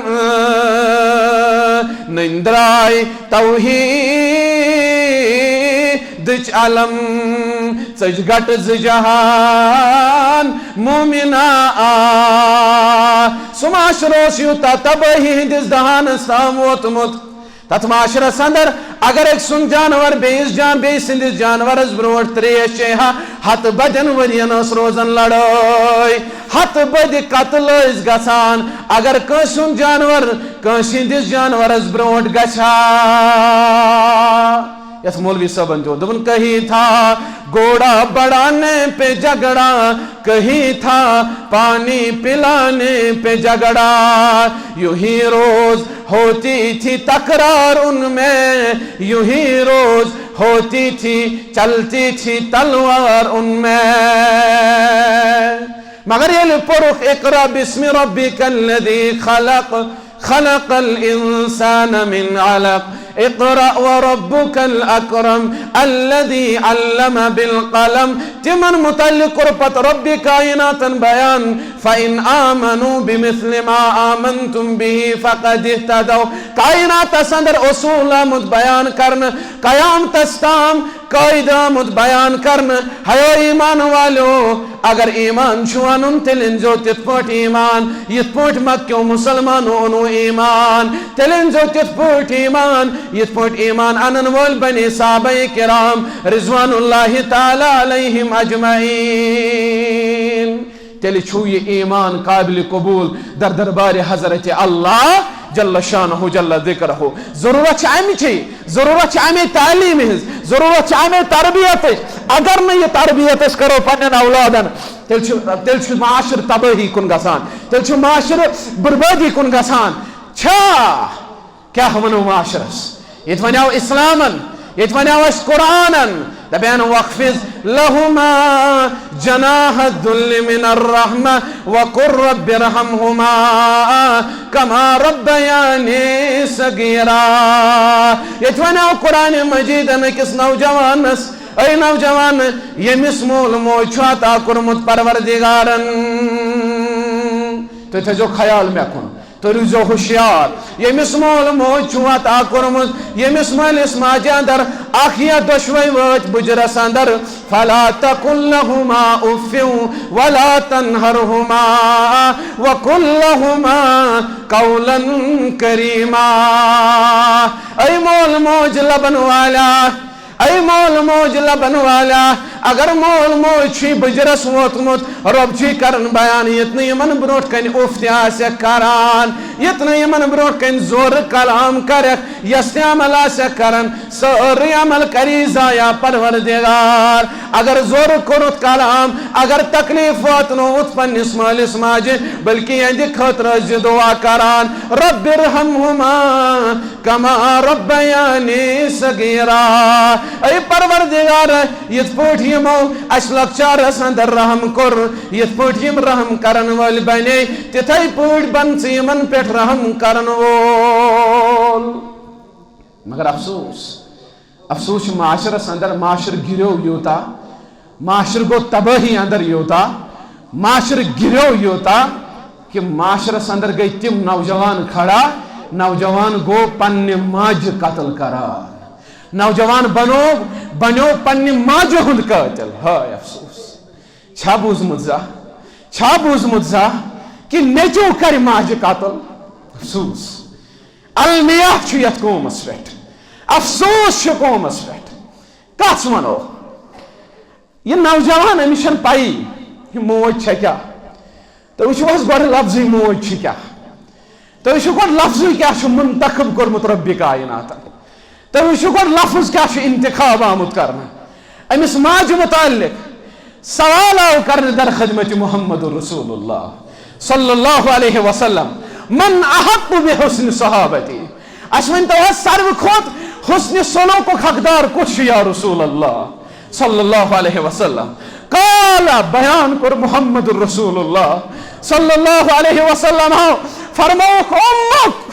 نٔنۍ درٛاے توحیدٕچ علم، ژٔج گٹہٕ زٕ جہان مومنا آ۔ سُہ معاشرٕ اوس یوٗتاہ تبٲہی ہٕنٛدِس دہانس تام ووتمُت۔ تتھ معاشرس اندر اگر أکۍ سُنٛد جانور بیٚیِس جان-، بیٚیہِ سٕنٛدِس جانورس برونٛٹھ تریش چیٚیہِ ہا، ہتہٕ بدٮ۪ن ؤرین ٲس روزان لڑٲے، ہتہٕ بدِ قتل ٲسۍ گژھان۔ اگر کٲنٛسہِ ہُنٛد جانور کٲنٛسہِ ہٕنٛدِس جانورس برونٛٹھ گژھِ ہا، یتھ مولوی صٲبن تہِ ووٚن، دوٚپُن، کہیں تھا گھوڑا بڑھانے پہ جھگڑا، کہیں تھا پانی پلانے پہ جھگڑا، یوں ہی روز ہوتی تھی تکرار ان میں، یوں ہی روز ہوتی تھی، چلتی تھی تلوار ان میں۔ مگر ییٚلہِ پوٚرُکھ، اقرأ باسم ربک الذی خلق، خلق الانسان من علق، اقرأ وربک الاکرم، الذی علم بالقلم، تِمن متعلق کوٚر پتہٕ رب کائناتن بیان، فإن آمنوا بمثل ما آمنتم به فقد اهتدوا۔ کائناتس اندر اصول آمُت بیان کرنہٕ، قیامتس تام قٲعدٕ آمُت بیان کرنہٕ۔ ہیو ایمان والو، اگر ایمان چھُ انُن، تیٚلہِ أنزیو تِتھ پٲٹھۍ ایمان، یِتھ پٲٹھۍ مکیو مسلمانو اوٚنُو ایمان۔ تیٚلہِ أنزیو تِتھ پٲٹھۍ ایمان، یِتھ پٲٹھۍ ایمان انن وٲلۍ بنی صحابہ کرام رضوان اللہ تعالی علیہم اجمعین۔ تیٚلہِ چھُو یہِ ایمان قابل قبول در دربارِ حضرت اللہ جل شانہ جل ذکرہ۔ ضرورت چھِ امہِ چی، ضرورت چھِ امے تعلیمہِ ہٕنٛز، ضرورت چھِ امے تربیتٕچ۔ اگر نہٕ یہِ تربیت أسۍ کرو پننٮ۪ن اولادن، تیٚلہِ چھُ، تیٚلہِ چھُ معاشرٕ تبٲہی کُن گژھان، تیٚلہِ چھُ معاشرٕ بربٲدی کُن گژھان۔ چھا؟ کیٛاہ ونو معاشرس؟ ییٚتہِ ونیو اسلامن، ییٚتہِ ونیو اسہِ قرآنن، دپان، "واخفض لهما جناح الذل من الرحمة وقل رب ارحمهما كما ربياني صغيرا۔" ییٚتہِ وَنیو قرآن مجیدن أکِس نوجوانس، اے نوجوان، ییٚمِس مول موج چھُ عطا کوٚرمُت پروردگارن، تُہۍ تھٲیزیو خیال مےٚ کُن۔ تُہۍ روٗزیو ہوشیار، ییٚمِس مول موج چھُ عطا کوٚرمُت، ییٚمِس مٲلِس ماجہِ اندر اکھ یا دۄشوے وٲتۍ بُجرس اندر، فلا تقل لهما اف ولا تنهرهما وقل لهما قولا كريما۔ اے مول موج لبن والا، اے مول موج لبن والا، اگر مول موج چھُے بُجرس ووتمُت، رۄب چھُے کران بیان، ییٚتہِ نہٕ یِمن برونٛٹھ کنہِ اُف تہِ آسٮ۪کھ کران، ییٚتہِ نہٕ یِمن برونٛٹھ کنہِ زورٕ کلام کرٮ۪کھ، یۄس تہِ عمل آسٮ۪کھ کران، سٲرٕے عمل کری ضایع پروردگار۔ اگر زورٕ کوٚرُتھ کلام، اگر تکلیف واتنووُتھ پننِس مٲلِس ماجہِ، بلکہِ یِہنٛدِ خٲطرٕ ٲسۍ زِ دعا کران، رب ارحمهما کما ربیانی صغیرا۔ اے پروردگار، یِتھ پٲٹھۍ یِمو اَسہِ لۄکچارس اندر رحم کوٚر، یِتھ پٲٹھۍ یِم رحم کرن وٲلۍ بنے، تِتھے پٲٹھۍ بن ژٕ یِمن پٮ۪ٹھ رحم کرن وول۔ مگر افسوس، افسوس چھُ معاشرس اندر، معاشرٕ گِریو یوٗتاہ، معاشرٕ گوٚو تبٲہی اندر یوٗتاہ، معاشرٕ گِریو یوٗتاہ کہ معاشرس اندر گٔے تِم نوجوان کھڑا، نوجوان گوٚو پننہِ ماجہِ قتل کران، نوجوان بنو، بنیو پننہِ ماجہِ ہُنٛد قٲتل۔ ہاے افسوس! چھا بوٗزمُت زانٛہہ؟ چھا بوٗزمُت زانٛہہ کہ نیٚچو کرِ ماجہِ قتل؟ افسوس! المیہ چھُ یتھ قومس پٮ۪ٹھ، افسوس چھُ قومس پٮ۪ٹھ۔ کس ونو؟ یہِ نوجوان، أمِس چھَنہٕ پَیی، یہِ موج چھےٚ کیٛاہ۔ تُہۍ وٕچھِو حظ گۄڈٕ لفظٕے موج چھِ کیٛاہ۔ تُہۍ وٕچھِو گۄڈٕ لفظٕے کیٛاہ چھُ منتخب کوٚرمُت رۄبِ کائناتن۔ تُہۍ وٕچھِو گۄڈٕ لفظ کیٛاہ چھُ انتخاب آمُت کرنہٕ۔ أمِس ماجہِ متعلق سوال آو کرنہٕ در خدمت محمد رسول اللہ صلی اللہ علیہ وسلم، من احق بحسن صحابتی۔ اَسہِ ؤنۍ تو حظ، ساروی کھۄتہٕ حسن سلوکُک حقدار کُس چھُ یا رسول اللہ؟ صلی اللہ علیہ وسلم۔ قال، بیان کوٚر محمد رسول اللہ صلی اللہ علیہ وسلم، فرمووُکھ، امک،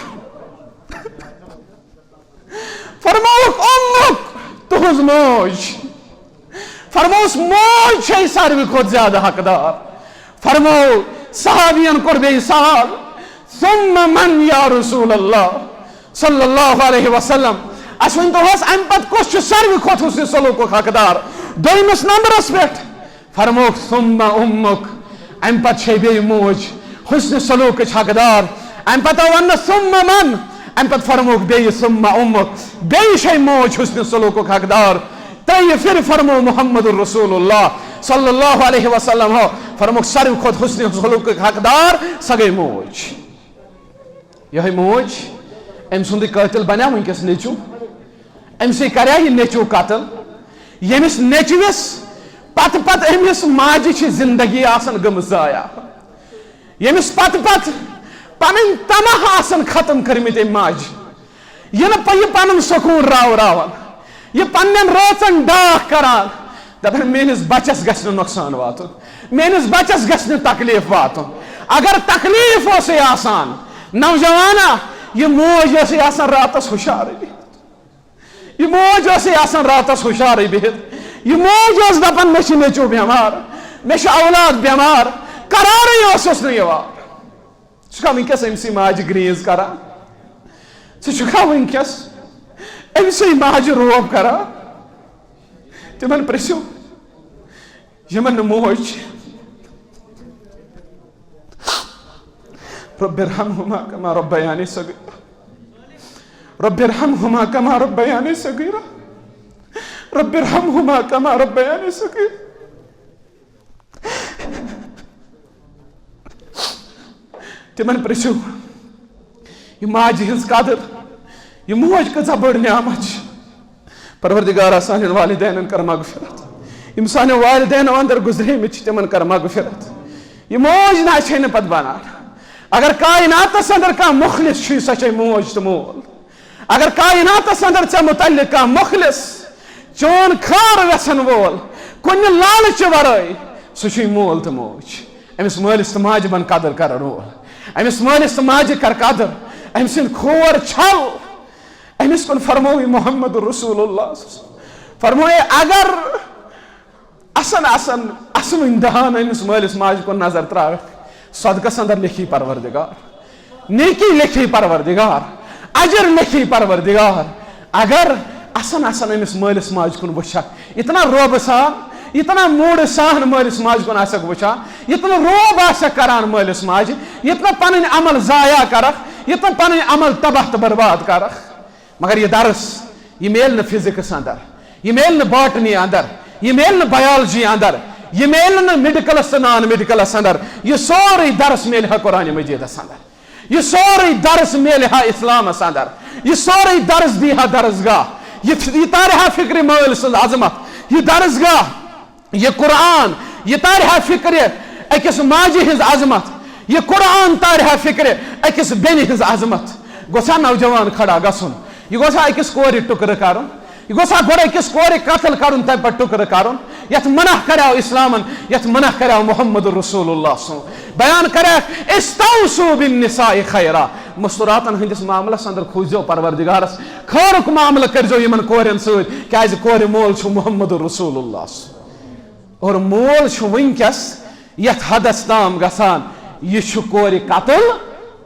فرمووُکھ، امک، تُہنٛز موج۔ فرمووُس، موج چھے ساروی کھۄتہٕ زیادٕ حقدار۔ فرموو، صحابین کوٚر بیٚیہِ سوال، ثم من یا رسول اللہ صلی اللہ علیہ وسلم؟ اَسہِ ؤنۍ تو حظ، اَمہِ پتہٕ کُس چھُ ساروی کھۄتہٕ حسن سلوکُک حقدار؟ دوٚیمِس نمبرس پٮ۪ٹھ فرمووُکھ، ثم امک، اَمہِ پتہٕ چھے بیٚیہِ موج حسن سلوکٕچ حقدار۔ اَمہِ پتہٕ آو وننہٕ، ثم من؟ اَمہِ پتہٕ فرمووُکھ بیٚیہِ، ثم امک، بیٚیہِ چھے موج حسن سلوکُک حقدار۔ ترٛیٚیہِ پھِرِ فرموو محمد رسول اللہ صلی اللہ علیہ وسلم، ہو، فرمووُکھ، ساروی کھۄتہٕ حسن سلوکٕچ حقدار سۄ گٔے موج۔ یِہوٚے موج، أمۍ سُنٛدٕے قٲتِل بنیٛا وٕنۍکٮ۪س نیٚچوٗ؟ أمۍ سٕے کریٛا یہِ نیٚچوٗ قتل؟ ییٚمِس نیٚچوِس پتہٕ پتہٕ أمِس ماجہِ چھِ زندگی آسان گٔمٕژ ضایع، ییٚمِس پتہٕ پتہٕ پنٕنۍ تماہ آسان ختم کٔرمٕتۍ أمۍ ماجہِ، یہِ نہٕ پَ-، یہِ پنُن سکوٗن راوراوان، یہِ پننٮ۪ن رٲژن ڈاکھ کران، دپان، میٲنِس بچس گژھِ نہٕ نۄقصان واتُن، میٲنِس بچس گژھِ نہٕ تکلیف واتُن۔ اگر تکلیف اوسُے آسان، نوجوانا، یہِ موج ٲسٕے آسان راتس ہُشارٕے بِہِتھ۔ یہِ موج ٲسٕے آسان راتس ہُشارٕے بِہِتھ۔ یہِ موج ٲس دپان، مےٚ چھِ نیٚچوٗ بٮ۪مار، مےٚ چھِ اولاد بٮ۪مار، قرارٕے اوسُس نہٕ یِوان۔ ژٕ چھُکھا وٕنکیٚس أمۍ سٕے ماجہِ گریز کران؟ ژٕ چھُکھا وٕنکیٚس أمۍ سٕے ماجہِ روب کران؟ تِمن پرژھِو، یِمن نہٕ موج چھِ۔ رب ارحمهما كما ربياني صغيرا۔ رب ارحمهما كما ربياني صغيرا۔ رب ارحمهما كما ربياني صغيرا۔ تِمن پرژھِو، یہِ ماجہِ ہٕنٛز قدر، یہِ موج کۭژاہ بٔڑ نعمت چھِ۔ پروردگارا، سانٮ۪ن والدینن کر مغفرت۔ یِم سانٮ۪و والدینو اندر گُزریمٕتۍ چھِ، تِمن کر مغفرت۔ یہِ موج نہ چھے نہٕ پتہٕ بنان۔ اگر کائناتس اندر کانٛہہ مخلص چھُے، سۄ چھے موج تہٕ مول۔ اگر کائناتس اندر ژےٚ متعلق کانٛہہ مخلص چون خٲر ویژھن وول، کُنہِ لالچہِ ورٲے، سُہ چھُے مول تہٕ موج۔ أمِس مٲلِس تہٕ ماجہِ بن قدر کرن وول، أمِس مٲلِس تہٕ ماجہِ کر قدر، أمۍ سٕنٛدۍ کھور چھل۔ أمِس کُن فرمووُے محمد رسول اللہ۔ فرمووُے، اگر اسن اسن اسوٕنۍ دہان أمِس مٲلِس ماجہِ کُن نظر ترٛاوکھ، صدقس اندر لیکھی پروردگار، نیکی لیکھی پروردگار، اجر لیکھی پروردگار۔ اگر اسن اسن أمِس مٲلِس ماجہِ کُن وٕچھکھ، یہِ تہِ نہ روبہٕ سان، یہِ تہِ نہ موٗڈٕ سان مٲلِس ماجہِ کُن آسکھ وٕچھان، یہِ تہِ نہ روب آسکھ کران مٲلِس ماجہِ، یہِ تہِ نہ پنٕنۍ عمل ضایع کرکھ، یہِ تہِ نہ پنٕنۍ عمل تباہ تہٕ برباد کرکھ۔ مگر یہِ درس، یہِ میلہِ نہٕ فزکس اندر، یہِ میلہِ نہٕ باٹنی اندر، یہِ میلہِ نہٕ بایولوجی اندر، یہِ میلہِ نہٕ میڈیکلس تہٕ نان میڈیکلس اندر۔ یہِ سورُے درس میلہِ ہا قرآن مجیدس اندر، یہِ سورُے درس میلہِ ہا اسلامس اندر، یہِ سورُے درس دی ہا درسگاہ، یہِ، یہِ تارِ ہا فکرِ مٲلۍ سٕنٛز عظمت، یہِ درسگاہ، یہِ قرآن، یہِ تارِ ہا فکرِ أکِس ماجہِ ہٕنٛز عظمت، یہِ قرآن تارِ ہا فکرِ أکِس بیٚنہِ ہٕنٛز عظمت۔ گوٚژھ ہا نوجوان کھڑا گژھُن، یہِ گوٚژھ ہا أکِس کورِ ٹُکرٕ کرُن، یہِ گوٚژھ ہا گۄڈٕ أکِس کورِ قتل کرُن، تمہِ پتہٕ ٹُکرٕ کرُن۔ یتھ منع کریاو اسلامن، یتھ منع کریاو محمد رسول اللہ سُنٛد۔ بیان کریاکھ، "استوصوا بالنساء خیرا"، مستوراتن ہٕنٛدِس معاملس اندر کھوٗژزیو پروردگارس، خٲرُک معاملہٕ کٔرزیو یِمن کورٮ۪ن سۭتۍ، کیازِ کورِ مول چھُ محمد رسول اللہ سُنٛد۔ اور مول چھُ وٕنکیٚس یتھ حدس تام گژھان، یہِ چھُ کورِ قتل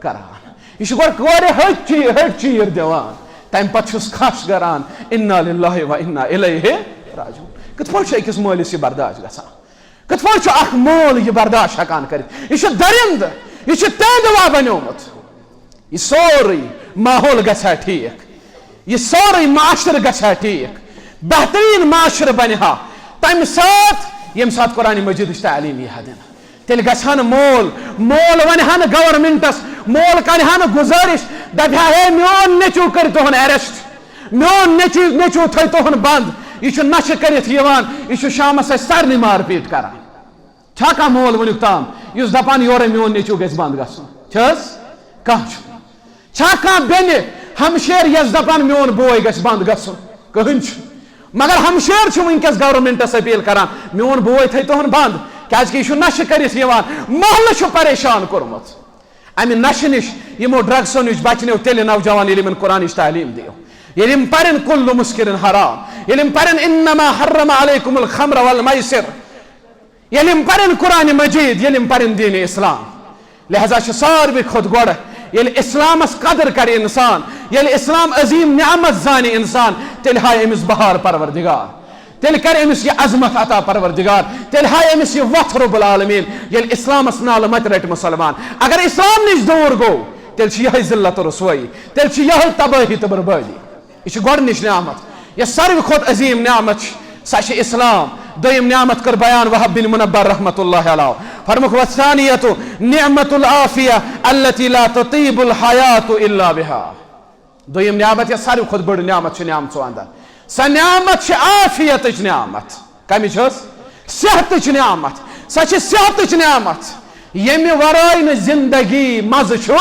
کران۔ یہِ چھُ گۄڈٕ کورِ ۂٹۍ چی-، ۂٹۍ چیٖر دِوان، تمہِ پتہٕ چھُس کھش کران، "انا للہ و انا الیہ راجعون۔" کِتھ پٲٹھۍ چھُ أکِس مٲلِس یہِ برداشت گژھان؟ کِتھ پٲٹھۍ چھُ اکھ مول یہِ برداشت ہٮ۪کان کٔرِتھ؟ یہِ چھُ درندٕ، یہِ چھُ تینٛدوا بنیومُت۔ یہِ سورُے ماحول گژھِ ہا ٹھیٖک، یہِ سورُے معاشرٕ گژھِ ہا ٹھیٖک، بہتریٖن معاشرٕ بنہِ ہا تَمہِ ساتہٕ، ییٚمہِ ساتہٕ قرآن مجیدٕچ تعلیٖم یی ہا دِنہٕ۔ تیٚلہِ گژھِ ہا نہٕ مول، مول وَنہِ ہا نہٕ گورنمنٹَس، مول کَرِ ہا نہٕ گُزٲرِش، دَپہِ ہا، "ہے، میون نیٚچوٗ کٔرۍ تُہُنٛد arrest، میون نیٚچوٗ، نیٚچوٗ تھٲے تُہُنٛد بنٛد، یہِ چھُ نشہٕ کٔرِتھ یِوان، یہِ چھُ شامَس اَسہِ سارنٕے مارپیٖٹ کَران۔" چھا کانٛہہ مول وٕنیُک تام یُس دپان یورے میون نیٚچو گژھِ بنٛد گژھُن؟ چھِ حظ؟ کانٛہہ چھُنہٕ۔ چھا کانٛہہ بیٚنہِ ہمشیر یۄس دپان میون بوے گژھِ بنٛد گژھُن؟ کٕہٕنۍ چھُنہٕ۔ مگر ہمشیر چھُ وٕنکیٚس گورنمنٹس اپیل کران، میون بوے تھٲے تُہُنٛد بنٛد، کیازِ کہِ یہِ چھُ نشہٕ کٔرِتھ یِوان، محلہٕ چھُ پریشان کوٚرمُت۔ امہِ نشہٕ نِش، یِمو ڈرگسو نِش بچنیو تیٚلہِ نوجوان، ییٚلہِ یِمن قرآنٕچ تعلیٖم دِیو، ییٚلہِ یِم پرن کل مسکرن حرام، ییٚلہِ یِم پرن انما حرم علیکم الخمر والمیسر، ییٚلہِ یِم پرن قرآن مجید، ییٚلہِ یِم پرن دین اسلام۔ لہذا چھُ ساروی کھۄتہٕ گۄڈٕ ییٚلہِ اسلامس قدر کرِ انسان، ییٚلہِ اسلام عظیم نعمت زانہِ انسان، تیٚلہِ ہایہِ أمِس بہار پروردگار، تیٚلہِ کرِ أمِس یہِ عظمت عطا پروردگار، تیٚلہِ ہایہِ أمِس یہِ وتھ رب العالمین۔ ییٚلہِ اسلامس نالہٕ متہِ رٹہِ مسلمان، اگر اسلام نِش دوٗر گوٚو، تیٚلہِ چھِ یِہے ذلت و رسوٲیی، تیٚلہِ چھِ یِہے تبٲہی تہٕ بربٲدی۔ یہِ چھِ گۄڈٕنِچ نعمت، یۄس ساروی کھۄتہٕ عظیٖم نعمت چھِ، سۄ چھِ اسلام۔ دوٚیِم نعمت کٔر بیان وہب بن منبر رحمتہ اللہ علیہ۔ فرمووُکھ، "والثانیۃ نعمت العافیہ التی لا تطیب الحیات الا بها۔" دوٚیِم نعمت، یۄس ساروی کھۄتہٕ بٔڑ نعمت چھِ نعمژو اندر، سۄ نعمت چھِ عافیتٕچ نعمت۔ کمِچ حظ؟ صحتٕچ نعمت۔ سۄ چھِ صحتٕچ نعمت، ییٚمہِ ورٲے نہٕ زندگی مزٕ چھُ۔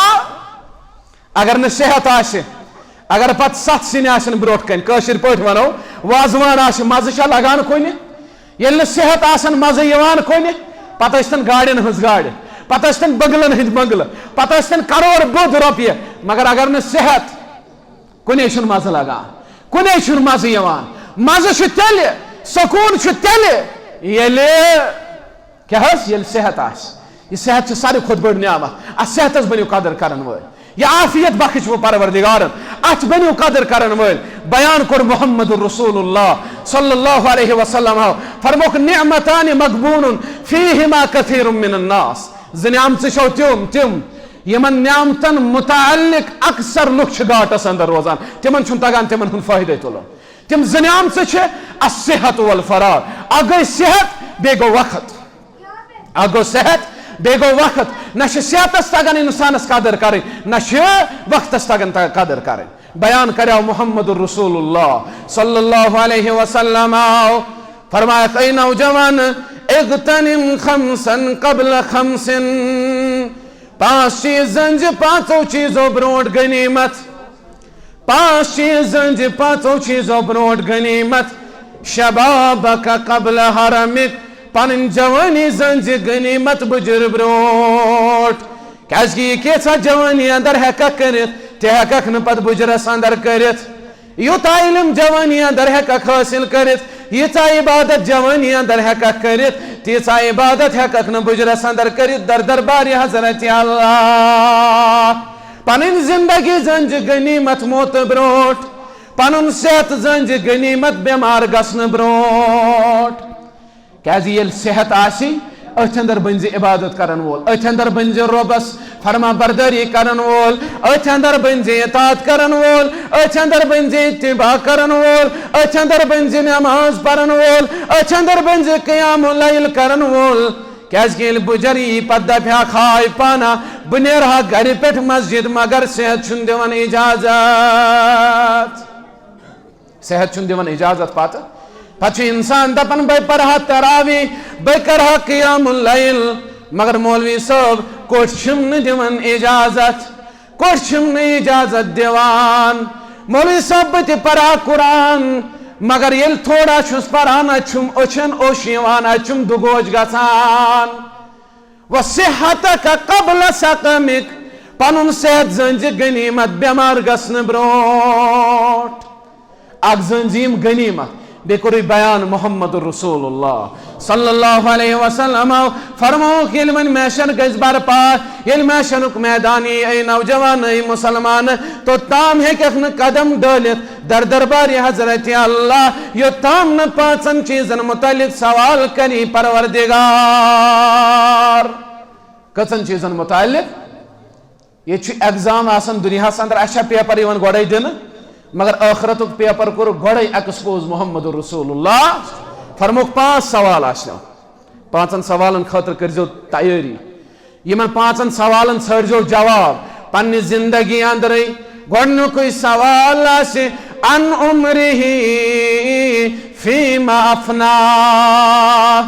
اگر نہٕ صحت آسہِ، اگر پتہٕ ستھ سِنۍ آسن برونٛٹھ کنہِ، کٲشِر پٲٹھۍ ونو، وازوان آسہِ، مزٕ چھا لگان کُنہِ؟ ییٚلہِ نہٕ صحت آسن، مزٕ یِوان کُنہِ؟ پتہٕ ٲسۍتن گاڑٮ۪ن ہٕنٛز گاڑِ، پتہٕ ٲسۍتن بنگلن ہٕنٛدۍ بنگلہٕ، پتہٕ ٲسۍتن کرور بوٚد رۄپیہِ، مگر اگر نہٕ صحت، کُنے چھُنہٕ مزٕ لگان، کُنے چھُنہٕ مزٕ یِوان۔ مزٕ چھُ تیٚلہِ، سکوٗن چھُ تیٚلہِ، ییٚلہِ کیٛاہ حظ؟ ییٚلہِ صحت آسہِ۔ یہِ صحت چھِ ساروی کھۄتہٕ بٔڑ نعمت۔ اَتھ صحتَس بٔنِو قدر کرن وٲلۍ۔ یہِ عافیت بخش وۄنۍ پروردگارن۔ اَتھ بٔنِو قدر کرن وٲلۍ۔ بیان کوٚر محمد رسول اللہ صلی اللہ علیہ وسلم۔ فرمووُکھ، "نعمتان مغبون فیہما کثیر من الناس۔" زٕ نعمژٕ چھَو تِم، تِم، یِمن نعمتن متعلق اکثر لُکھ چھِ گاٹس اندر روزان۔ تِمن چھُنہٕ تگان تِمن ہُنٛد فٲیدے تُلُن۔ تِم زٕ نعمژٕ چھِ، الصحت والفراغ۔ اکھ گٔے صحت، بیٚیہِ گوٚو وقت۔ اکھ گوٚو صحت، بیٚیہِ گوٚو وقت۔ نہ چھِ صحتس تگان انسانس قدر کرٕنۍ، نہ چھِ وقتس تگان ت-، قدر کرٕنۍ۔ بیان کریو محمد رسول اللہ صلی اللہ علیہ وسلم۔ فرمایکھ، اے نوجوان، اغتنم خمسا قبل خمس۔ پانٛژھ چیٖز زٲنۍ زِ پانٛژو چیٖزو برونٛٹھ غنیمت۔ پانٛژھ چیٖز زٲنۍ زِ پانٛژو چیٖزو برونٛٹھ غنیمت۔ شبابک قبل حرمک، پنٕنۍ جوانی زٲنۍ زِ غنیمت بُجر برونٛٹھ۔ کیازِ کہِ یہِ کیژاہ جوانی اندر ہیککھ کٔرِتھ، تہِ ہیککھ نہٕ پتہٕ بُجرس اندر کٔرِتھ۔ یوٗتاہ علم جوانی اندر ہیککھ حٲصِل کٔرِتھ، ییٖژاہ عبادت جوانی اندر ہیککھ کٔرِتھ، تیٖژاہ عبادت ہیککھ نہٕ بُجرس اندر کٔرِتھ۔ در دربارِ حضرت اللہ پنٕنۍ زندگی زٲنۍ زِ غنیمت موتہٕ برونٛٹھ، پنُن صحت زٲنۍ زِ غنیمت بٮ۪مار گژھنہٕ برونٛٹھ۔ کیازِ ییٚلہِ صحت آسہِ، أتھۍ اندر بٔنۍ زِ عبادت کرن وول، أتھۍ اندر بٔنۍ زِ رۄبس فرما بردٲری کرن وول، أتھۍ اندر بٔنۍ زِ اطاعت کرن وول، أتھۍ اندر بٔنۍ زِ اتباع کرن وول، أتھۍ اندر بٔنۍ زِ نماز پرن وول، أتھۍ اندر بٔنۍ زِ قیام اللیل کرن وول۔ کیازِ کہِ ییٚلہِ بُجر یی پتہٕ دپہِ ہا، ہاے پانا، بہٕ نیرٕ ہا گرِ پٮ۪ٹھ مسجد، مگر صحت چھُنہٕ دِوان اجازت۔ صحت چھُنہٕ دِوان اجازت پتہٕ۔ پتہٕ چھُ انسان دپان، بہٕ پرٕ ہا تراویح، بہٕ کرٕ ہا قیام اللیل، مگر مولوی صٲب، کوٚٹھۍ چھِم نہٕ دِوان اجازت، کوٚٹھۍ چھِم نہٕ اجازت دِوان۔ مولوی صٲب، بہٕ تہِ پرٕ ہا قرآن، مگر ییٚلہِ تھوڑا چھُس پران، اتہِ چھُم أچھن اوٚش یِوان، اتہِ چھُم دُگوش گژھان۔ وصحتک قبل سقمک، پنُن صحت زٲنۍ زِ غنیمت، بٮ۪مار گژھنہٕ برونٛٹھ۔ اکھ زٲنۍ زِ یِم غنیمت۔ بیٚیہِ کوٚرُے بیان محمد رسول اللہ صلی اللہ علیہ وسلم فرمووُکھ، ییٚلہِ وۄنۍ محشر گژھِ برپا، ییٚلہِ محشرُک میدان یی، اے نوجوان، اے مسلمان، توٚتام ہیٚککھ نہٕ قدم ڈٲلِتھ در دربارِ حضرت اللہ، یوٚتام نہٕ پانٛژن چیٖزن متعلق سوال کری پروردگار۔ کٔژن چیٖزن متعلق؟ ییٚتہِ چھُ ایگزام آسان دُنیاہس اندر، اَسہِ چھا پیپر یِوان گۄڈے دِنہٕ؟ مگر ٲخرتُک پیپر کوٚر گۄڈے ایکسپوز محمد رسول اللہ۔ فرمووُکھ، پانٛژھ سوال آسنو، پانٛژن سوالن خٲطرٕ کٔرزیو تیٲری۔ یِمن پانٛژن سوالن ژھٲنٛڈزیو جواب پننہِ زندگی اندرٕے۔ گۄڈنیُکُے سوال آسہِ، عن عمرہ فیما افنا۔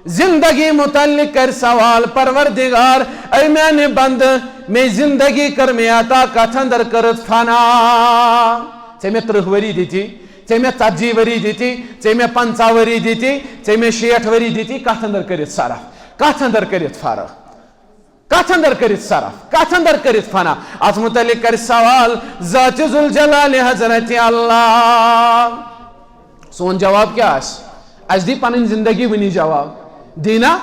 زندگی متعلق کر سوال، پروردگار، اے میانہِ بندٕ، مے زندگی کر مے عطا، کتھ اندر کٔرٕتھ فنا؟ ژےٚ مےٚ ترٕٛہ ؤری دِتی، ژےٚ مےٚ ژتجی ؤری دِتی، ژےٚ مےٚ پنٛژاہ ؤری دِتی، ژےٚ مےٚ شیٹھ ؤری دِتی، کتھ اندر کٔرِتھ صرف؟ کتھ اندر کٔرِتھ فرق؟ کتھ اندر کٔرِتھ صرف؟ کتھ اندر کٔرِتھ فنا؟ اتھ متعلق کرِ سوال ذات ذوالجلال حضرت اللہ۔ سون جواب کیٛاہ آسہِ؟ اسہِ دی پنٕنۍ زندگی وٕنی جواب۔ دی نا؟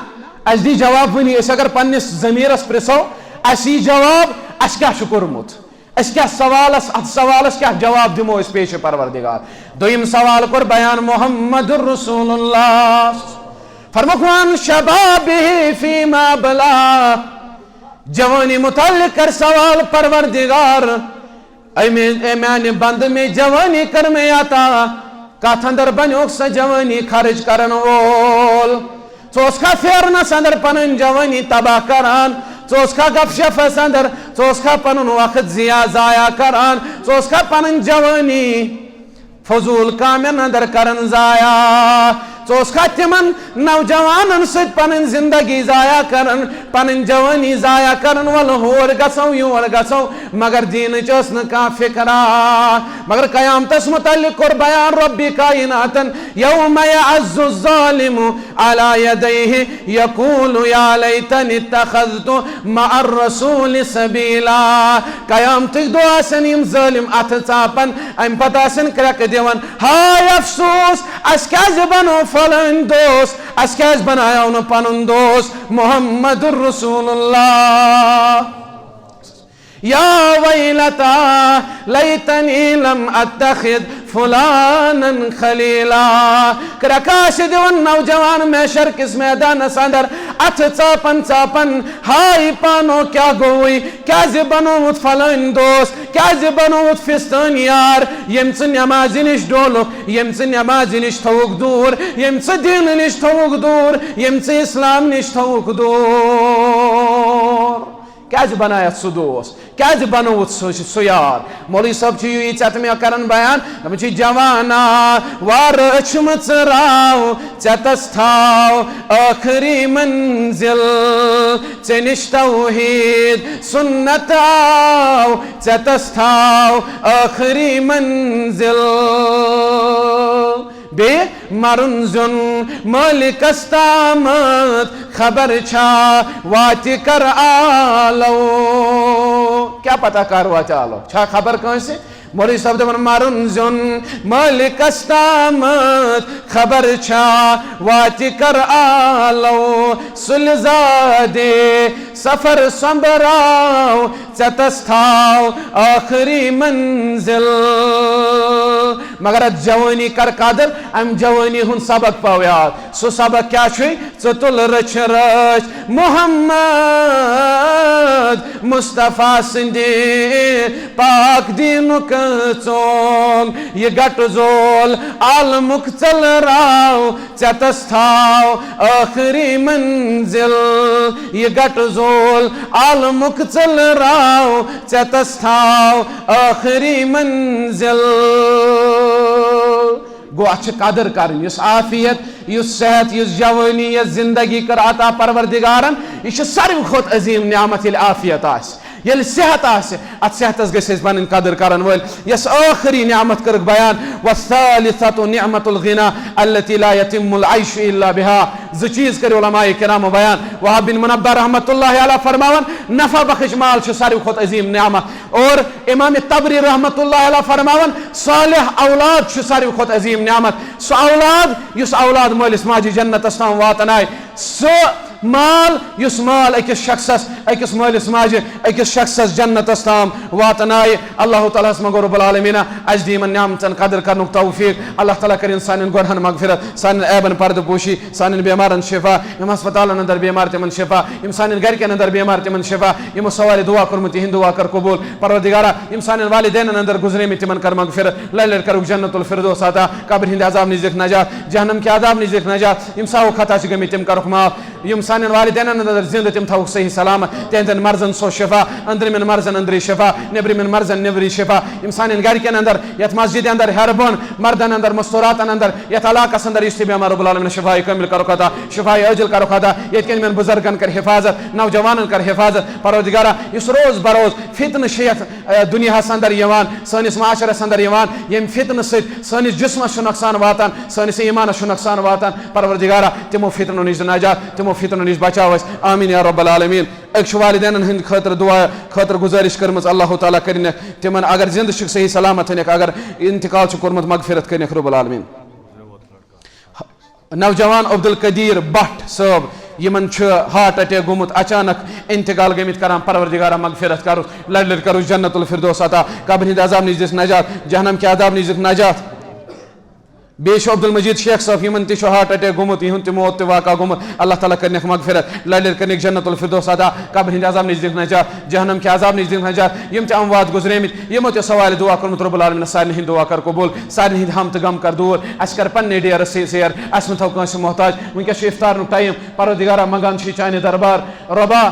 اسہِ دی جواب وٕنی۔ أسۍ اگر پننِس ضمیرس پرژھو، اسہِ یی جواب، اسہِ کیٛاہ چھُ کوٚرمُت؟ أسۍ کیٛاہ سوالس، اتھ سوالس کیٛاہ جواب دِمو أسۍ پیش پروردگار؟ دوٚیِم سوال کوٚر بیان محمد رسول اللہ۔ فرمووُکھ، عن شبابہ فیما ابلا۔ جوانی متعلق کر سوال پروردگار۔ اے مے-، اے میانہِ بندٕ، مے جوانی کر مے عطا۔ کتھ اندر بنیوکھ سۄ جوانی خرچ کرن وول؟ ژٕ اوسکھا پھیرنس اندر پنٕنۍ جوانی تباہ کران؟ ژٕ اوسکھا گپ شپس اندر، ژٕ اوسکھا پنُن وقت ضیاع ضایع کران؟ ژٕ اوسکھا پنٕنۍ جوانی فضول کامٮ۪ن اندر کران ضایع؟ ژٕ اوسکھا تِمن نوجوانن سۭتۍ پنٕنۍ زندگی ضایع کران، پنٕنۍ جوانی ضایع کران؟ ولہٕ ہور گژھو، یور گژھو، مگر دیٖنٕچ ٲس نہٕ کانٛہہ فکرا۔ مگر قیامتس متعلق کوٚر بیان ربِ کائناتن، یوم یعض الظالم علی یدیہ یقول یا لیتنی اتخذت مع الرسول سبیلا۔ قیامتٕکۍ دۄہ آسن یِم ظٲلم اتھٕ ژاپان، امہِ پتہٕ آسن کرٛٮ۪کہٕ دِوان، ہاے افسوس، اسہِ کیازِ بنوو فلٲنۍ دوست، اسہِ کیازِ بنایو نہٕ پنُن دوست محمد رسول اللہ؟ یا ویلتا لیتنی لم اتخذ فلانا خلیلا۔ کرٛٮ۪کہٕ آسہِ دِوان نوجوان محشر کِس میدانس اندر، اتھٕ ژاپان ژاپان، ہاے پانو کیٛاہ گوٚوُے؟ کیازِ بنووُتھ فلٲنۍ دوست؟ کیازِ بنووُتھ فستٲنۍ یار؟ ییٚمۍ ژٕ نمازِ نِش ڈولُکھ، ییٚمۍ ژٕ نمازِ نِش تھووُکھ دوٗر، ییٚمۍ ژٕ دیٖنہٕ نِش تھووُکھ دوٗر، ییٚمۍ ژٕ اسلام نِش تھووُکھ دوٗر۔ کیازِ بنایتھ سُہ دوست؟ کیازِ بنووُتھ سُہ، سُہ یار؟ مولوی صٲب چھُ یی ژےٚ تہٕ مےٚ کران بیان، دپان چھِ، جوانا، وارٕ أچھمٕژ راو، ژےٚ تس تھاو ٲخری منزل۔ ژےٚ نِش توحید سنت آو، ژےٚ تس تھاو ٲخری منزل۔ بیٚیہِ مرُن زیُن مٲلِکس تامَتھ، خبر چھا واتہِ کر آلو۔ کیٛاہ پتہ کر واتہِ آلو؟ چھا خبر کٲنٛسہِ؟ مولوی صٲب دپان، مرُن زیُن مٲلِکس تامَتھ، خبر چھا واتہِ کر آلو۔ سُلہِ زادے سفر سۄمبراو، ژےٚ تس تھاو ٲخری منزل۔ مگر اتھ جوانی کر قدر، امہِ جوانی ہُنٛد سبق پاو یاد۔ سُہ سبق کیٛاہ چھُے؟ ژٕ تُل رٔچھِ رٔچھِ محمد مصطفیٰ سٕنٛدِ پاک دیٖنُک ژوٚنٛگ۔ یہِ گٹہٕ زول عالمُک ژٔلراو، ژےٚ تس تھاو ٲخری منزل۔ یہِ گٹہٕ زول عالمُک ژٔلراو، ژےٚ تس تھاو ٲخری منزل۔ گوٚو، اتھ چھِ قدر کرٕنۍ۔ یُس عافیت، یُس صحت، یُس جوٲنی، یۄس زندگی کٔر عطا پروردگارن، یہِ چھِ ساروی کھۄتہٕ عظیٖم نعمت۔ ییٚلہِ عافیت آسہِ، ییٚلہِ صحت آسہِ، اتھ صحتس گٔژھۍ أسۍ پنٕنۍ قدر کرن وٲلۍ۔ یۄس ٲخری نعمت کٔرٕکھ بیان، "والثالثة نعمة الغنى التي لا يتم العيش إلا بها"۔ زٕ چیٖز کٔرۍ علماء کرامو بیان۔ وہب بن منبہ رحمتہ اللہ علیہ فرماوان، نفع بخش مال چھُ ساروی کھۄتہٕ عظیٖم نعمت۔ اور امام طبری رحمتہ اللہ علیہ فرماوان، صالح اولاد چھُ ساروی کھۄتہٕ عظیٖم نعمت۔ سُہ اولاد، یُس اولاد مٲلِس ماجہِ جنتس تام واتنایہِ، سُہ مال، یُس مال أکِس شخصس، أکِس مٲلِس ماجہِ، أکِس شخصس جنتس تام واتنایہِ۔ اللہ تعالیٰ ہس منٛگو رب العالمیٖنہ اسہِ دِ یِمن نعمتن قدر کرنُک توفیق۔ اللہ تعالیٰ کرِن سانٮ۪ن گۄنہن مغفرت، سانٮ۪ن عیبن پردٕ پوشی، سانٮ۪ن بٮ۪مارن شفا، یِم ہسپتالن اندر بٮ۪مار تِمن شفا، یِم سانٮ۪ن گرِکٮ۪ن اندر بٮ۪مار تِمن شفا، یِمو سوالِ دعا کوٚرمُت تِہُنٛد دعا کر قبول۔ پروردگارا، یِم سانٮ۪ن والدینن اندر گُزریمٕتۍ تِمن کر مغفرت، لٹہِ لٹہِ کرُکھ جنت الفردوس عطا، قبرِ ہٕنٛدِ عذاب نِش دِکھ نجات، جہنم کہِ عذاب نِش دِکھ نجات، یِم ساہُک خطا چھِ گٔمٕتۍ تِم کرُکھ معاف۔ یِم سانٮ۪ن والدینن اندر زندٕ تِم تھاوُکھ صحیح سلامت، تِہنٛدٮ۪ن مرضن سوز شفا، أنٛدرِمٮ۪ن مرضن أنٛدری شفا، نیٚبرِمٮ۪ن مرضن نیٚبری شفا، یِم سانٮ۪ن گرِکٮ۪ن اندر، یتھ مسجدِ اندر، ہیرٕ بۄن، مردن اندر، مستوراتن اندر، یتھ علاقس اندر یُس تہِ بٮ۪مار رب العالمین شفاے کامل کرُکھ عطا، شفاے عاجل کرُکھ عطا، ییٚتہِ کٮ۪ن یِمن بزرگن کر حفاظت، نوجوانن کر حفاظت، پروردگارا، یُس روز بروز فتنہٕ چھِ یتھ، اے، دُنیاہس اندر یِوان، سٲنِس معاشرس اندر یِوان، ییٚمہِ فتنہٕ سۭتۍ سٲنِس جسمس چھُ نۄقصان واتان، سٲنِس ایٖمانس چھُ نۄقصان واتان، پروردگارا، تِمو فتنو نِش دِ نجات، تِمو فتنو نِش بچاو أسۍ، آمین یا رب العالمین۔ أکۍ چھُ والدینن ہٕنٛدِ خٲطرٕ دعا خٲطرٕ گُزٲرِش کٔرمٕژ، اللہ تعالیٰ کٔرِنکھ تِمن، اگر زندٕ چھِکھ صحیح سلامت تھٲینکھ، اگر انتقال چھُ کوٚرمُت مغفرت کٔرِنکھ رب العالمین۔ نوجوان عبدالقدیر بٹ صٲب، یِمن چھُ ہارٹ اٹیک گوٚمُت، اچانک انتقال گٔمٕتۍ، کران پروردگارا مغفرت کرُس، لٹہِ لٹہِ کرُس جنت الفردوس عطا، قبر ہٕنٛدِ عذاب نِش دِس نجات، جہنم کہِ عذاب نِش دِس نجات۔ بیٚیہِ چھُ عبدالمجید شیخ صٲب، یِمن تہِ چھُ ہارٹ اٹیک گوٚمُت، یِہُنٛد تہِ موت تہِ واقعہ گوٚمُت، اللہ تعالیٰ کٔرِنَکھ مغفرت، لٹہِ لٹہِ کٔرِنَکھ جنت الفردوس عطا، قبر ہٕنٛدِ عذاب نِش دِنَکھ نجات، جہنم کہِ عذاب نِش دِنَکھ نجات۔ یِم تہِ اموات گُزریمٕتۍ، یِمو تہِ سوالِ دعا کوٚرمُت، رب العالمین سارنٕے ہِنٛدۍ دعا کر قبول، سارنٕے ہِنٛدۍ ہم تہٕ غم کر دوٗر، اَسہِ کر پننہِ ڈیرٕ سے-، سیر، اَسہِ مہٕ تھاو کٲنٛسہِ محتاج۔ وٕنکیٚس چھُ افطارُک ٹایم، پروردگارا منٛگان چھِ چانہِ دربار، رۄبا،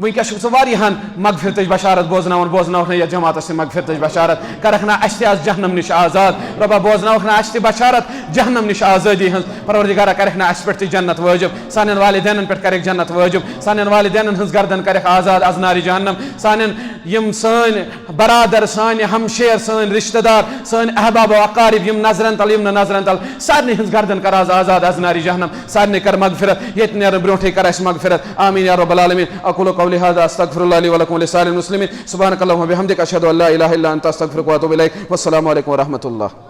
وٕنکیٚس چھُکھ ژٕ واریاہن مغفرتٕچ بشارت بوزناوان، بوزناوکھ نہ یتھ جماعتس تہِ مغفرتٕچ بشارت، کرکھ نہ اسہِ تہِ از جہنم نش آزاد۔ رۄبا، بوزناوکھ نہ اسہِ تہِ بشارت جہنم نش آزادی ہٕنٛز۔ پروردگارا، کرکھ نہ اسہِ پٮ۪ٹھ تہِ جنت وٲجب، سانٮ۪ن والدینن پٮ۪ٹھ کرکھ جنت وٲجب، سانٮ۪ن والدینن ہٕنٛز گردن کرکھ آزاد از نارِ جہنم، سانٮ۪ن یِم سٲنۍ برادر، سانہِ ہمشیر، سٲنۍ رشتہٕ دار، سٲنۍ احباب و اقارب، یِم نظرن تل، یِم نہٕ نظرن تل، سارنٕے ہٕنٛز گردن کر از آزاد از نارِ جہنم، سارنٕے کر مغفرت، ییٚتہِ نیرن برونٹھٕے کر اسہِ مغفرت۔ آمین یا رب العالمین۔ اقول قولی هذا، استغفر الله لي ولكم ولسائر المسلمين۔ سبحانك اللهم وبحمدك، اشهد ان لا اله الا انت، استغفرك واتوب اليك۔ والسلام عليكم ورحمة الله۔